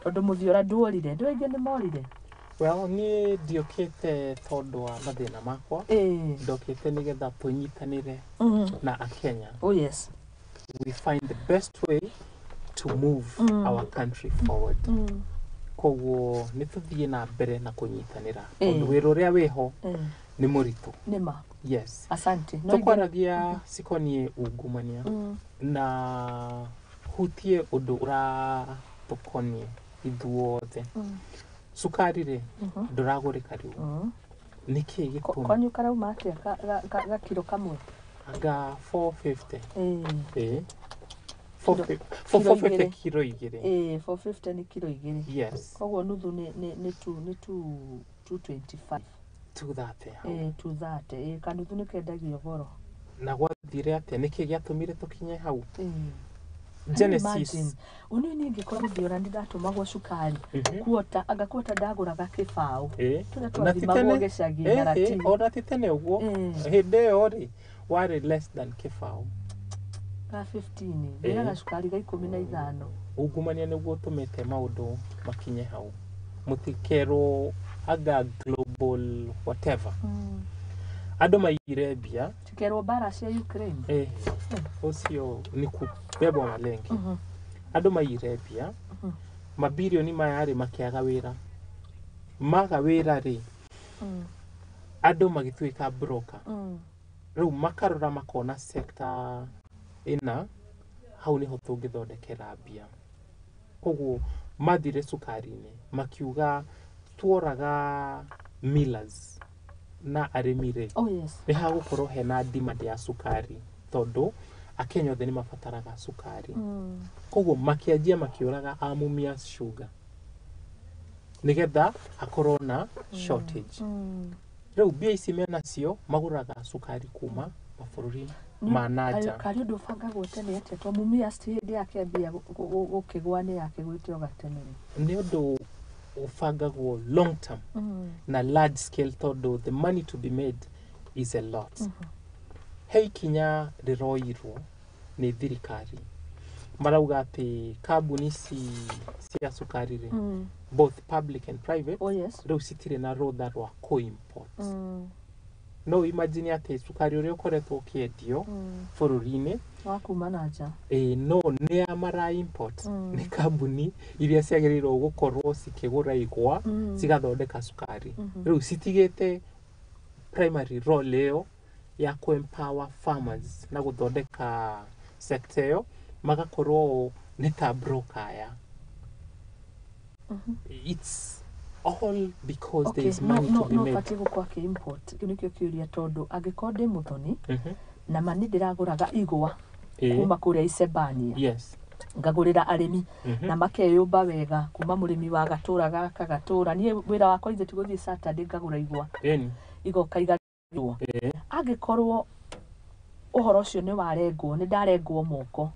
tondũ Mũthiora nduorire, andũ aingĩ nĩ morire. Well, niĩ ndiũkĩte tondũ wa mathĩna makwa. Ndokĩte nĩgetha tũnyitanĩre na akenya. Oh yes. We find the best way to move our country forward. Koguo nĩ tũthiĩ na mbere na kũnyitanĩra, tondũ wĩra ũrĩa wĩho nĩ mũritũ. Nĩ ma. Yes. Asante. No. Tũkwaragia cikoniĩ ungumania na hutie ũndũ ũratũkoniĩ ithuothe. Cukari rĩ, ndũragũrĩka rĩu. Nĩkĩ gĩtũmi? Kwanyu karauma atĩa gakiro kamwe? Anga 450. Ĩĩ. Ĩĩ. Kiro 450. Igĩrĩ. Kiro 2. Ĩĩ, 450 nĩ kiro 2. Yes. Koguo nuthu nĩ two, nĩ two, 225. 230 hau. Ĩĩ, 230. Ĩĩ, kanuthu nĩ kendagio goro. Na gwathire atĩa? Nĩkĩ gĩatũmire tũkinye hau? Genesis. Genesis. Ũniĩ niĩ ngĩkora Mũthiora nĩ ndatũmagwo cukari kuota, anga kuota ndagũraga kĩbaũ tũrĩa Na ti twathimagwo tene. gĩcagi na ratiri. Ona ti tene ũguo. Hĩndĩ ĩyo rĩ, warĩ less than kĩbaũ. Ga 15 ngĩraga cukari ga 15. Ungumania nĩguo ũtũmĩte maũndũ makinye hau. Mũtikerwo anga global whatever, andũ maigire mbia. Tikerwo mbara cia Ukraine. Ũcio nĩ kubebwa malenge. Andũ maigire mbia mabirioni maya rĩ, makĩaga wĩra. Maga wĩra rĩ, andũ magĩtuĩka broker. Rĩu makarora makona sector ĩna hau nĩho tũngĩthondekera mbia. Koguo mathire cukari-inĩ, makiuga tuoraga millers na arĩmi rĩ, Oh yes. nĩ hagũkorwo hena demand ya cukari, tondũ akenya othe nĩ mabataraga cukari. Koguo makĩanjia makĩũraga a Mumias Sugar nĩgetha hakorwo na shortage. Rĩu mbia ici menacio magũraga cukari kuma mabũrũri ma na nja. Karĩ ũndũ ũbangagwo tene atĩa, to Mumias ti hĩndĩ yakĩambia gũkĩgwa nĩ yakĩgwĩte o gatene rĩ? Nĩ ũndũ ũbangagwo long term na large scale, tondũ the money to be made is a lot. He ikinya rĩroirwo nĩ thirikari, marauga atĩ kambuni ici cia cukari rĩ, both public and private, Oh yes. rĩu citirĩ na rũtha rwa kũ-import. No imagine atĩ cukari ũrĩa ũkoretwo ũkĩendio bũrũri-inĩ Wa kuma na nja. Ĩ, no nĩ a mara import nĩ kambuni iria ciagĩrĩirwo gũkorwo cikĩgũra igwa cigathondeka cukari. Rĩu citigĩte primary role ĩyo ya kũ empower farmers na gũthondeka sector ĩyo, magakorwo nĩ ta broker aya. It's all because there is no money no to be no made. Batiĩ gũkorwo akĩ-import, kĩu nĩkĩo kĩũria, tondũ angĩkorwo ndĩ mũthoni na ma nĩ ndĩragũraga igwa kuma kũrĩa Icebania, ngagũrĩra arĩmi na makeyũmba wega kuma mũrĩmi wa gatũra gaka gatũra, niĩ wĩra wakwa ithe ti gũthiĩ Saturday ngagũra igwa, igoka igagĩrwo. Angĩkorwo ũhoro ũcio nĩ warengwo, nĩ ndarengwo moko,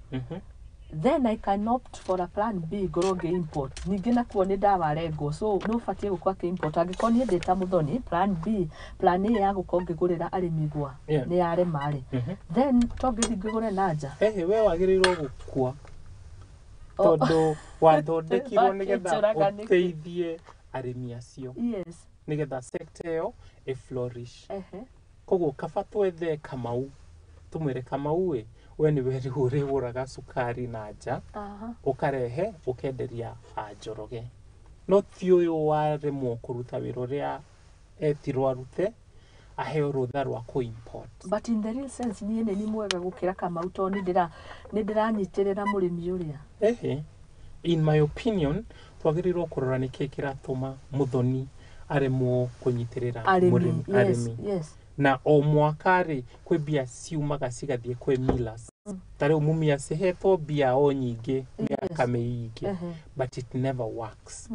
then I can opt for a plan B, ngorwo ngĩ import ningĩ nakuo nĩ ndawarengwo. So nĩ ũbatiĩ gũkorwo akĩ import angĩkorwo niĩ ndĩ ta mũthoni, plan B, plan A ya gũkorwo ngĩgũrĩra arĩmi igwa nĩ yarema rĩ, then to ngĩthiĩ ngĩgũre na nja. Ehe, we wagĩrĩirwo gũkua, Oh. tondũ wathondekirwo nĩgetha Wakĩnjũraga nĩkĩ? ũteithie arĩmi acio, nĩgetha sector ĩyo ĩ flourish. Koguo kaba twethe Kamau, tũmwĩre, "Kamau ĩ, we nĩwe rĩu ũrĩgũraga cukari na nja, ũkarehe ũkenderia a Njoroge," no ti ũyũ waremwo kũruta wĩra ũrĩa etirwo arute. Aheo rũtha rwa kũ-import. But in the real sense, niĩ nĩ ni mwega gũkĩra Kamau, tondũ nĩ ndĩranyitĩrĩra mũrĩmi ũrĩa. Ehe, in my opinion, twagĩrĩirwo kũrora nĩkĩĩ kĩratũma Mũthoni aremwo kũnyitĩrĩra arĩmi. Mũrĩmi, arĩmi. Na o mwaka rĩ, kwĩ mbia ciumaga cigathiĩ kwĩ millers. Ta rĩu Mumias ĩhetwo mbia o nyingĩ mĩaka mĩingĩ, but it never works.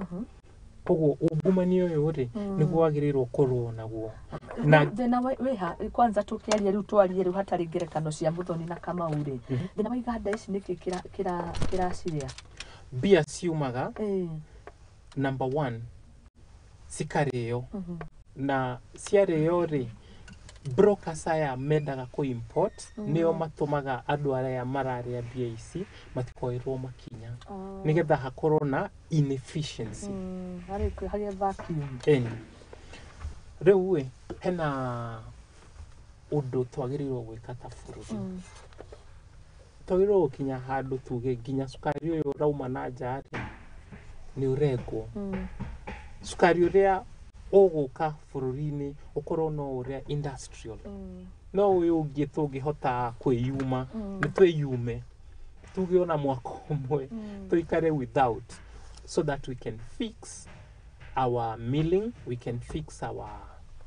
Koguo ungumania ũyũ rĩ, nĩguo wagĩrĩirwo kũrũo naguo na Thĩna wĩha kwanza tũkĩaria rĩu, twarie rĩu hatarĩ ngerekano cia Mũthoni na Kamau rĩ, thĩna wa iganda ici nĩkĩ kĩracirĩa? Mbia ciumaga, number one, cikarĩo, na ciarĩo rĩ, brokers aya mendaga kũ import nĩo matũmaga andũ arĩa mararĩa mbia ici matikoerwo makinya, nĩgetha hakorwo na inefficiency. Harĩa vacuum. Ĩni rĩu ĩ, hena ũndũ twagĩrĩirwo gwĩka ta bũrũri. Twagĩrĩirwo gũkinya handũ tuge nginya cukari ũyũ ũrauma na nja rĩ, nĩ ũrengwo. Cukari ũrĩa ũgũka bũrũri-inĩ ũkorwo no ũrĩa industrial, no ũyũ ũngĩ tũngĩhota kwĩyuma, nĩ twĩyume, tuge ona mwaka ũmwe tũikare without, so that we can fix our milling, we can fix our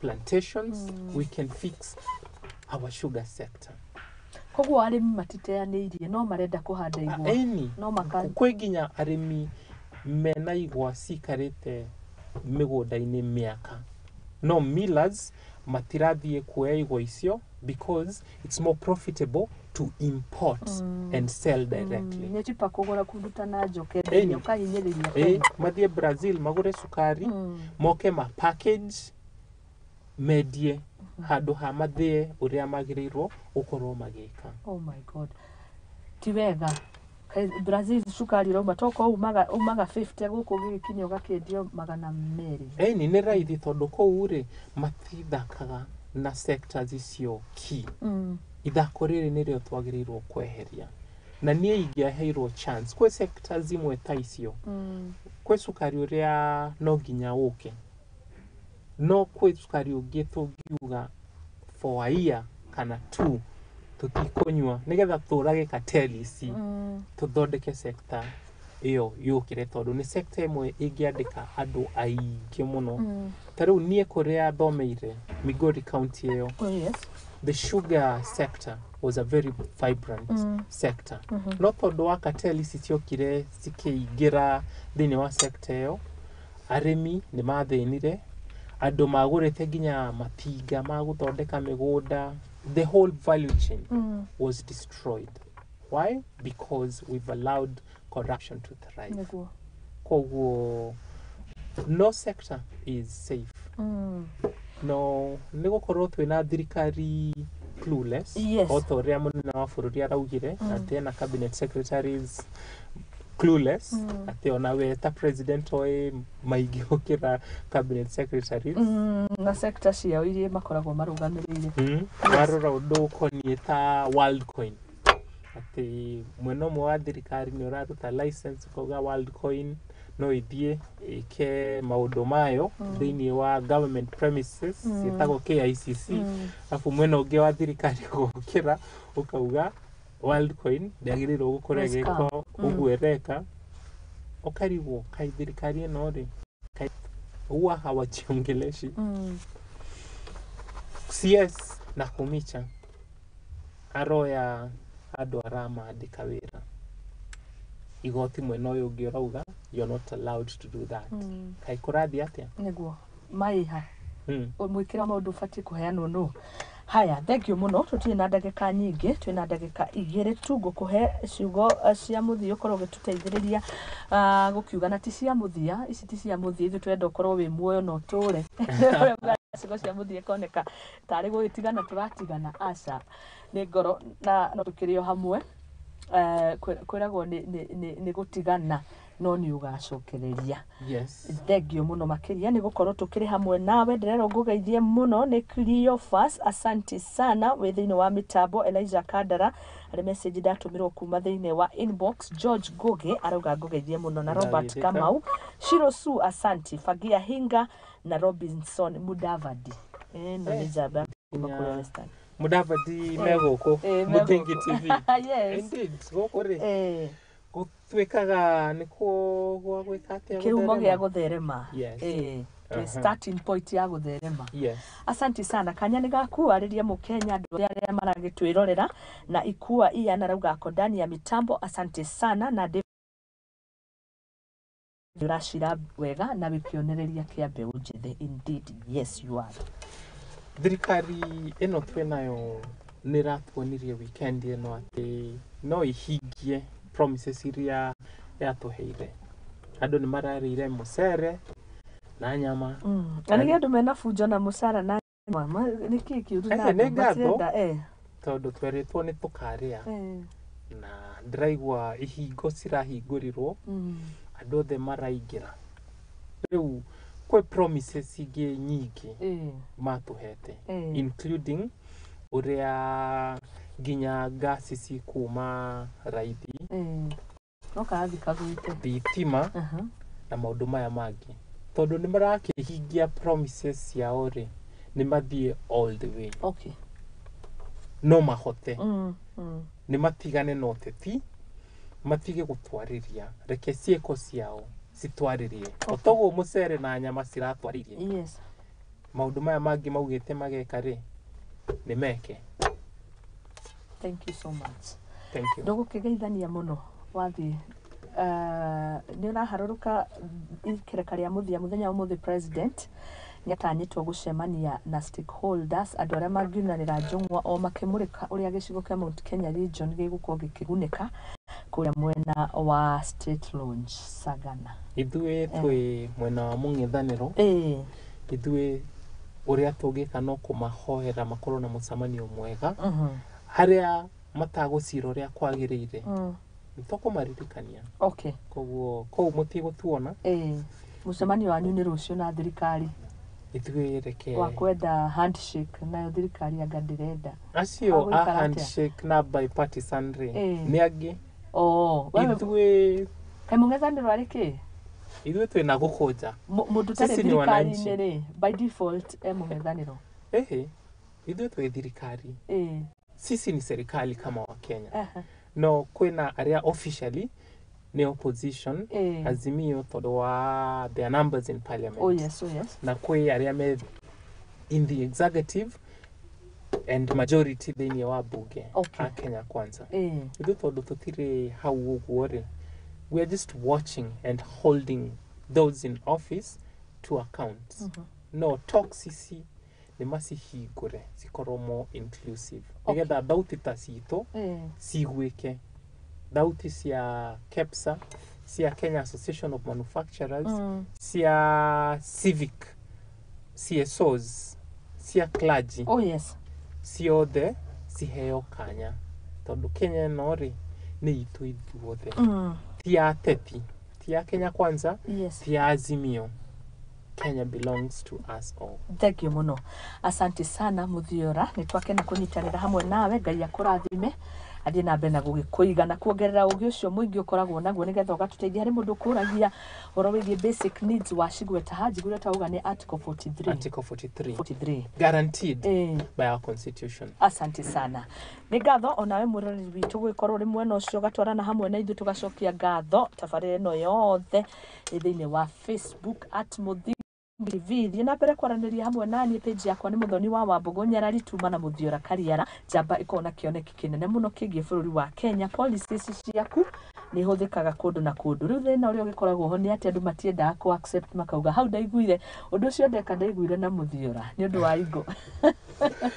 plantations, we can fix our sugar sector. Koguo arĩmi matiteanĩirie, no marenda kũhanda igwa. Ĩni. No maka Kwĩ nginya arĩmi mena igwa cikarĩte mĩgũnda-inĩ mĩaka, no millers matirathiĩ kuoya igwa icio because it's more profitable to import and sell directly. Nĩ chipa kũgũra kũndũ ta na njoke Ĩni. ũkahinyĩrĩria Ĩ, Kenya. mathiĩ Brazil magũre cukari, moke ma package, mendie, handũ ha mathĩe ũrĩa magĩrĩirwo gũkorwo magĩka. Oh my God, ti wega. Brazil cukari ũrauma tokorwo umaga 50, gũkũ gĩgĩkinya ũgakĩendio 200. Ĩni, nĩ raithi tondũ kũu rĩ, matithakaga na sectors icio key. Ithako rĩrĩ nĩrĩo twagĩrĩirwo kweheria, na niĩ ingĩaheirwo chance, kwĩ sectors imwe ta icio, kwĩ cukari ũrĩa no nginya ũke, no kwĩ cukari ũngĩ tũngiuga for a year kana two tũtikũnyua, nĩgetha tũrage cartel ici, tũthondeke sector ĩyo yũkĩre, tondũ nĩ sector ĩmwe ĩngĩandĩka andũ aingĩ mũno. Ta rĩu niĩ kũrĩa thomeire, Migori County ĩyo, Oh, yes. the sugar sector was a very vibrant sector, no tondũ wa cartel ici ciokire cikĩingĩra thĩinĩ wa sector ĩyo, arĩmi nĩ mathĩnire, andũ magũrĩte nginya matinga ma gũthondeka mĩgũnda, the whole value chain was destroyed. Why? Because we've allowed corruption to thrive. Koguo no sector is safe, no nĩ gũkorwo twĩna thirikari clueless, o ta ũrĩa mũnene wa bũrũri araugire atĩ ena cabinet secretaries clueless, atĩ ona we ta president oĩ maingĩ gũkĩra cabinet secretaries. Na sector ciao iria makoragwo marũgamĩrĩire. Warora ũndũ ũkoniĩ ta Worldcoin, atĩ mwena ũmwe wa thirikari nĩ ũraruta license ũkauga Worldcoin no ĩthiĩ ĩke maũndũ mayo thĩinĩ wa government premises ciĩtagwo KICC, alafu mwena ũngĩ wa thirikari ũgokĩra ũkauga Worldcoin ndĩagĩrĩirwo gũkorwo Nĩ scam. ĩgĩka ũguo ĩreka. Ũkarigwo kaĩ thirikari ĩno rĩ, kaĩ huwa hawajiongeleshi? CS na Kumicha aroya andũ aramandĩka wĩra, igoti mwena ũyũ ũngĩ ũrauga you're not allowed to do that. Kaĩ kũrathiĩ atĩa? Nĩguo maĩha mwĩkĩra maũndũ ũbatiĩ kũheanwo no haya. Thank you mũno. Tũtirĩ na ndagĩka nyingĩ, twĩna ndagĩka 2 tu. Ngũkũhe ciugo cia mũthia ũkorwo ũgĩtũteithĩrĩria, gũkiuga na ti cia mũthia ici, ti cia mũthia. Ithuĩ tũrenda ũkorwo wĩ muoyo na ũtũre. Ciugo cia mũthia ĩkoneka tarĩ gũgĩtigana tũratigana, aca, nĩ ngoro na no tũkĩrĩ o hamwe. Kwĩragwo nĩ gũtigana no nĩ ũgacokereria. Yes. Thengio mũno makĩria nĩ gũkorwo tũkĩrĩ hamwe nawe. Ndĩrerwo ngũgeithie mũno nĩ Cleophas, asanti sana, wĩ thĩinĩ wa mĩtambo. Elijah Kandara arĩ message ndatũmĩrwo kuma thĩinĩ wa inbox. George Ngugi arauga ngũgeithie mũno na Robert Ndageithĩka. Kamau Shirosu, asanti. Fagia Hinga na Robinson Mudavadi. Ĩno nĩ njamba kuma kũrĩa Western. Mudavadi me gũkũ Mũthingi TV. Yes. Indeed, gũkũ rĩ gũtuĩkaga nĩkuo gwa gwĩka atĩa? Kĩhumo gĩa gũtherema. Yes. Starting point ya gũtherema. Yes. Asanti sana. Kanya nĩ gaku arĩria mũkenya andũ arĩa maragĩtwĩrorera na ikua iya na rauga ako ndani ya mitambo. Asante sana na ũracira wega na wĩkĩonereria kĩa mbeũ njĩthĩ. Indeed, yes you are. Thirikari ĩno twĩnayo nĩ ĩratuonirie weekend ĩno atĩ no ihingie promises iria yatũheire. Andũ nĩ mararĩire mũcere na nyama. Na nĩ andũ mena bunjo na mũcara na nyama. Nĩ kĩĩ kĩũru na andũ? Nĩ ngatho tondũ twerĩtwo nĩ tũkarĩa. Na ndĩraigua ihingo cirahingũrirwo, andũ othe maraingĩra. Rĩu kwĩ promises ingĩ nyingĩ matũhete, including ũrĩa nginya ngasi cikuma raithi, no karathi kagwĩte, thitima na maũndũ maya mangĩ. Tondũ nĩ marakĩhingia promises ciao rĩ, nĩ mathiĩ all the way. Okay. No mahote. Nĩ matigane na ũteti, matige gũtwarĩria, reke ciĩko ciao citwarĩrie. O toguo mũcere na nyama ciratwarĩrie. Yes. Maũndũ maya mangĩ maugĩte mageka rĩ, nĩ meke. Thank you so much. Thank you. Ndũgũkĩgeithania mũno wathiĩ. Nĩ ũraharũrũka ikereka rĩa mũthia mũthenya wa ũmũthĩ. President nĩatanyĩtwo gũcemania na stakeholders, andũ arĩa mangiunanĩra njũng'wa o makĩmũrĩka ũrĩa gĩcigo kĩa Mount Kenya region gĩgũkorwo gĩkĩgunĩka kũrĩa mwena wa State Lounge Sagana. Ithuĩ twĩ mwena wa mũng'ethanĩro. Ithuĩ ũrĩa tũngĩka no kũmahoera makorwo na mũcemanio mwega, harĩa matagũcira ũrĩa kwagĩrĩire, nĩ tũkũmaririkania. Okay. Koguo kũu mũtigũtuona. Mũcemanio wanyu nĩ rũciũ na thirikari. Ithuĩ reke wa kwenda handshake nayo thirikari anga ndĩrenda. Acio a handshake na bipartisan rĩ nĩ angĩ. Ithuĩ kaĩ mũng'ethanĩro arĩ kĩ? Ithuĩ twĩna gũkũnja. Mũndũ ũtarĩ thirikari-inĩ rĩ, by default e mũng'ethanĩro. Ehe, ithuĩ twĩ thirikari. Sisi ni serikali kama wa Kenya. No kwĩna arĩa officially ni opposition, Azimio tondũ wa their numbers in parliament. Oh yes, oh yes. Na kwĩ arĩa me in the executive and majority thĩinĩ wa bunge a Kenya Kwanza. Ithuĩ tondũ tũtirĩ hau ũguo rĩ, we are just watching and holding those in office to account. No talks ici nĩ macihingũre cikorwo more inclusive, nĩgetha thauti ta citũ ciguĩke. Thauti cia KEPSA, cia Kenya Association of Manufacturers, cia civic CSOs, cia clergy. Oh yes. Ciothe ciheo kanya tondũ Kenya ĩno rĩ nĩ itũ ithuothe. Ti ya ateti, ti ya Kenya Kwanza, yes, ti ya Azimio. Kenya belongs to us all. Thank you muno. Asante sana Muthiora, nĩ twakena kũnyitanĩra hamwe nawe. Ngai akũrathime, athiĩ na mbere na gũgĩkũiga na kuongerera ũgĩ ũcio mũingĩ ũkoragwo naguo nĩgetha ũgatũteithia. Harĩ mũndũ ũkũragia ũhoro wĩgiĩ basic needs wacigweta ha njiguire ta uga nĩ Article 43. Article 43. 43. Guaranteed by our constitution. Asante sana. Nĩ ngatho onawe mwĩroreri witũ gũgĩkorwo ũrĩ mwena ũcio ũgatwarana hamwe na ithuĩ tũgacokia ngatho tabarĩra ĩno yothe ĩ thĩinĩ wa Facebook at Mũthingi TV. Thiĩ na mbere kwaranĩria hamwe naniĩ, page yakwa nĩ Mũthoni wa Wambũgũ Nyarari tuma na Muthiora Kariara. Njamba ĩkoragwo na kĩoneki kĩnene mũno kĩgiĩ bũrũri wa Kenya. Policies ciaku nĩ ihũthĩkaga kũndũ na kũndũ. Rĩu thĩna ũrĩa ũgĩkoragwo ho nĩ atĩ andũ matiendaga kũ accept, makauga hau ndaiguire ũndũ ũcio ndeka ndaiguire na Muthiora nĩ ũndũ wa ingo.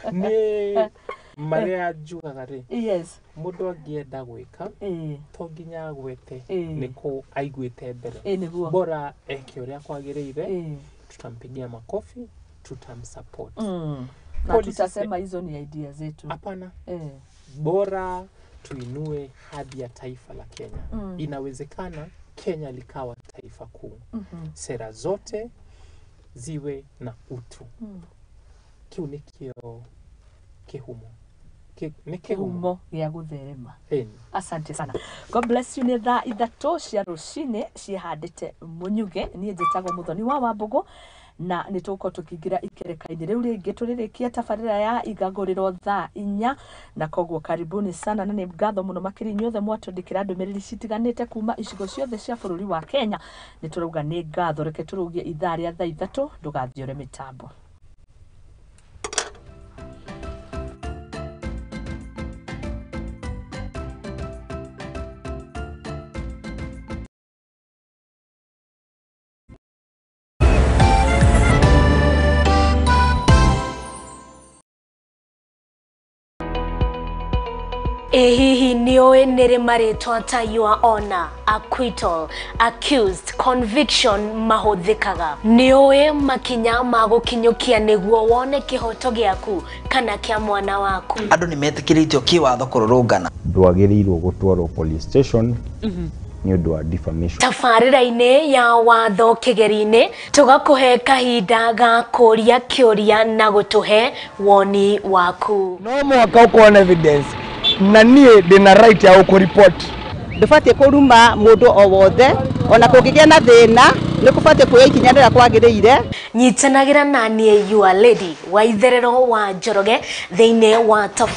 Nĩ marĩa njugaga rĩ, Yes. mũndũ angĩenda gwĩka to nginya agwete nĩ kũ aiguĩte mbere. Nĩguo. Bora eke ũrĩa kwagĩrĩire, tutampigia makofi, tutamsupport. Na tutasema hizo ni idea zetu. Hapana. Bora tuinue hadhi ya taifa la Kenya. Inawezekana Kenya likawa taifa kuu. Sera zote ziwe na utu. Kiu nĩkĩo kĩhumo. Nĩ kĩhumo gĩa gũtherema. Asante sana. God bless you. Nĩ thaa 3 cia rũcinĩ ciĩhandĩte Mũnyuge. Niĩ njĩtagwo Mũthoni wa Wambũgũ Na nĩ tũgũkorwo tũkĩingĩra ikereka-inĩ rĩu rĩngĩ tũrĩrĩkia tabarĩra ya igagũrĩro thaa 4, na koguo karibuni sana, na nĩ ngatho mũno makĩria inyuothe mwatwandĩkĩra ndũmĩrĩri citiganĩte kuma icigo ciothe cia bũrũri wa Kenya. Nĩ tũrauga nĩ ngatho. Reke tũrũgie ithaa rĩa thaa 3, ndũgathiore mĩtambo. Ĩ hihi nĩũĩ nĩrĩ marĩtwa ta your honor, acquittal, accused, conviction mahũthĩkaga? Nĩũĩ makinya ma gũkinyũkia nĩguo wone kĩhoto gĩaku kana kĩa mwana waku? Andũ nĩ metĩkĩrĩtio kĩwatho kũrũrũngana. Ndwagĩrĩirwo gũtwarwo police station nĩ ũndũ wa defamation. Tabarĩra-inĩ ya watho kĩgeri-inĩ tũgakũhe kahinda ga kũria kĩũria na gũtũhe woni waku. No mũhaka ũkorwo na evidence, na niĩ ndĩna right ya gũkũripoti. Ndũbatiĩ kũruma mũndũ o wothe, ona kũngĩgĩa na thĩna nĩ kũbatiĩ kuoya ikinya rĩrĩa kwagĩrĩire. Nyitanagĩra na niĩ your lady wa itherero wa Njoroge thĩinĩ wa tabarĩra.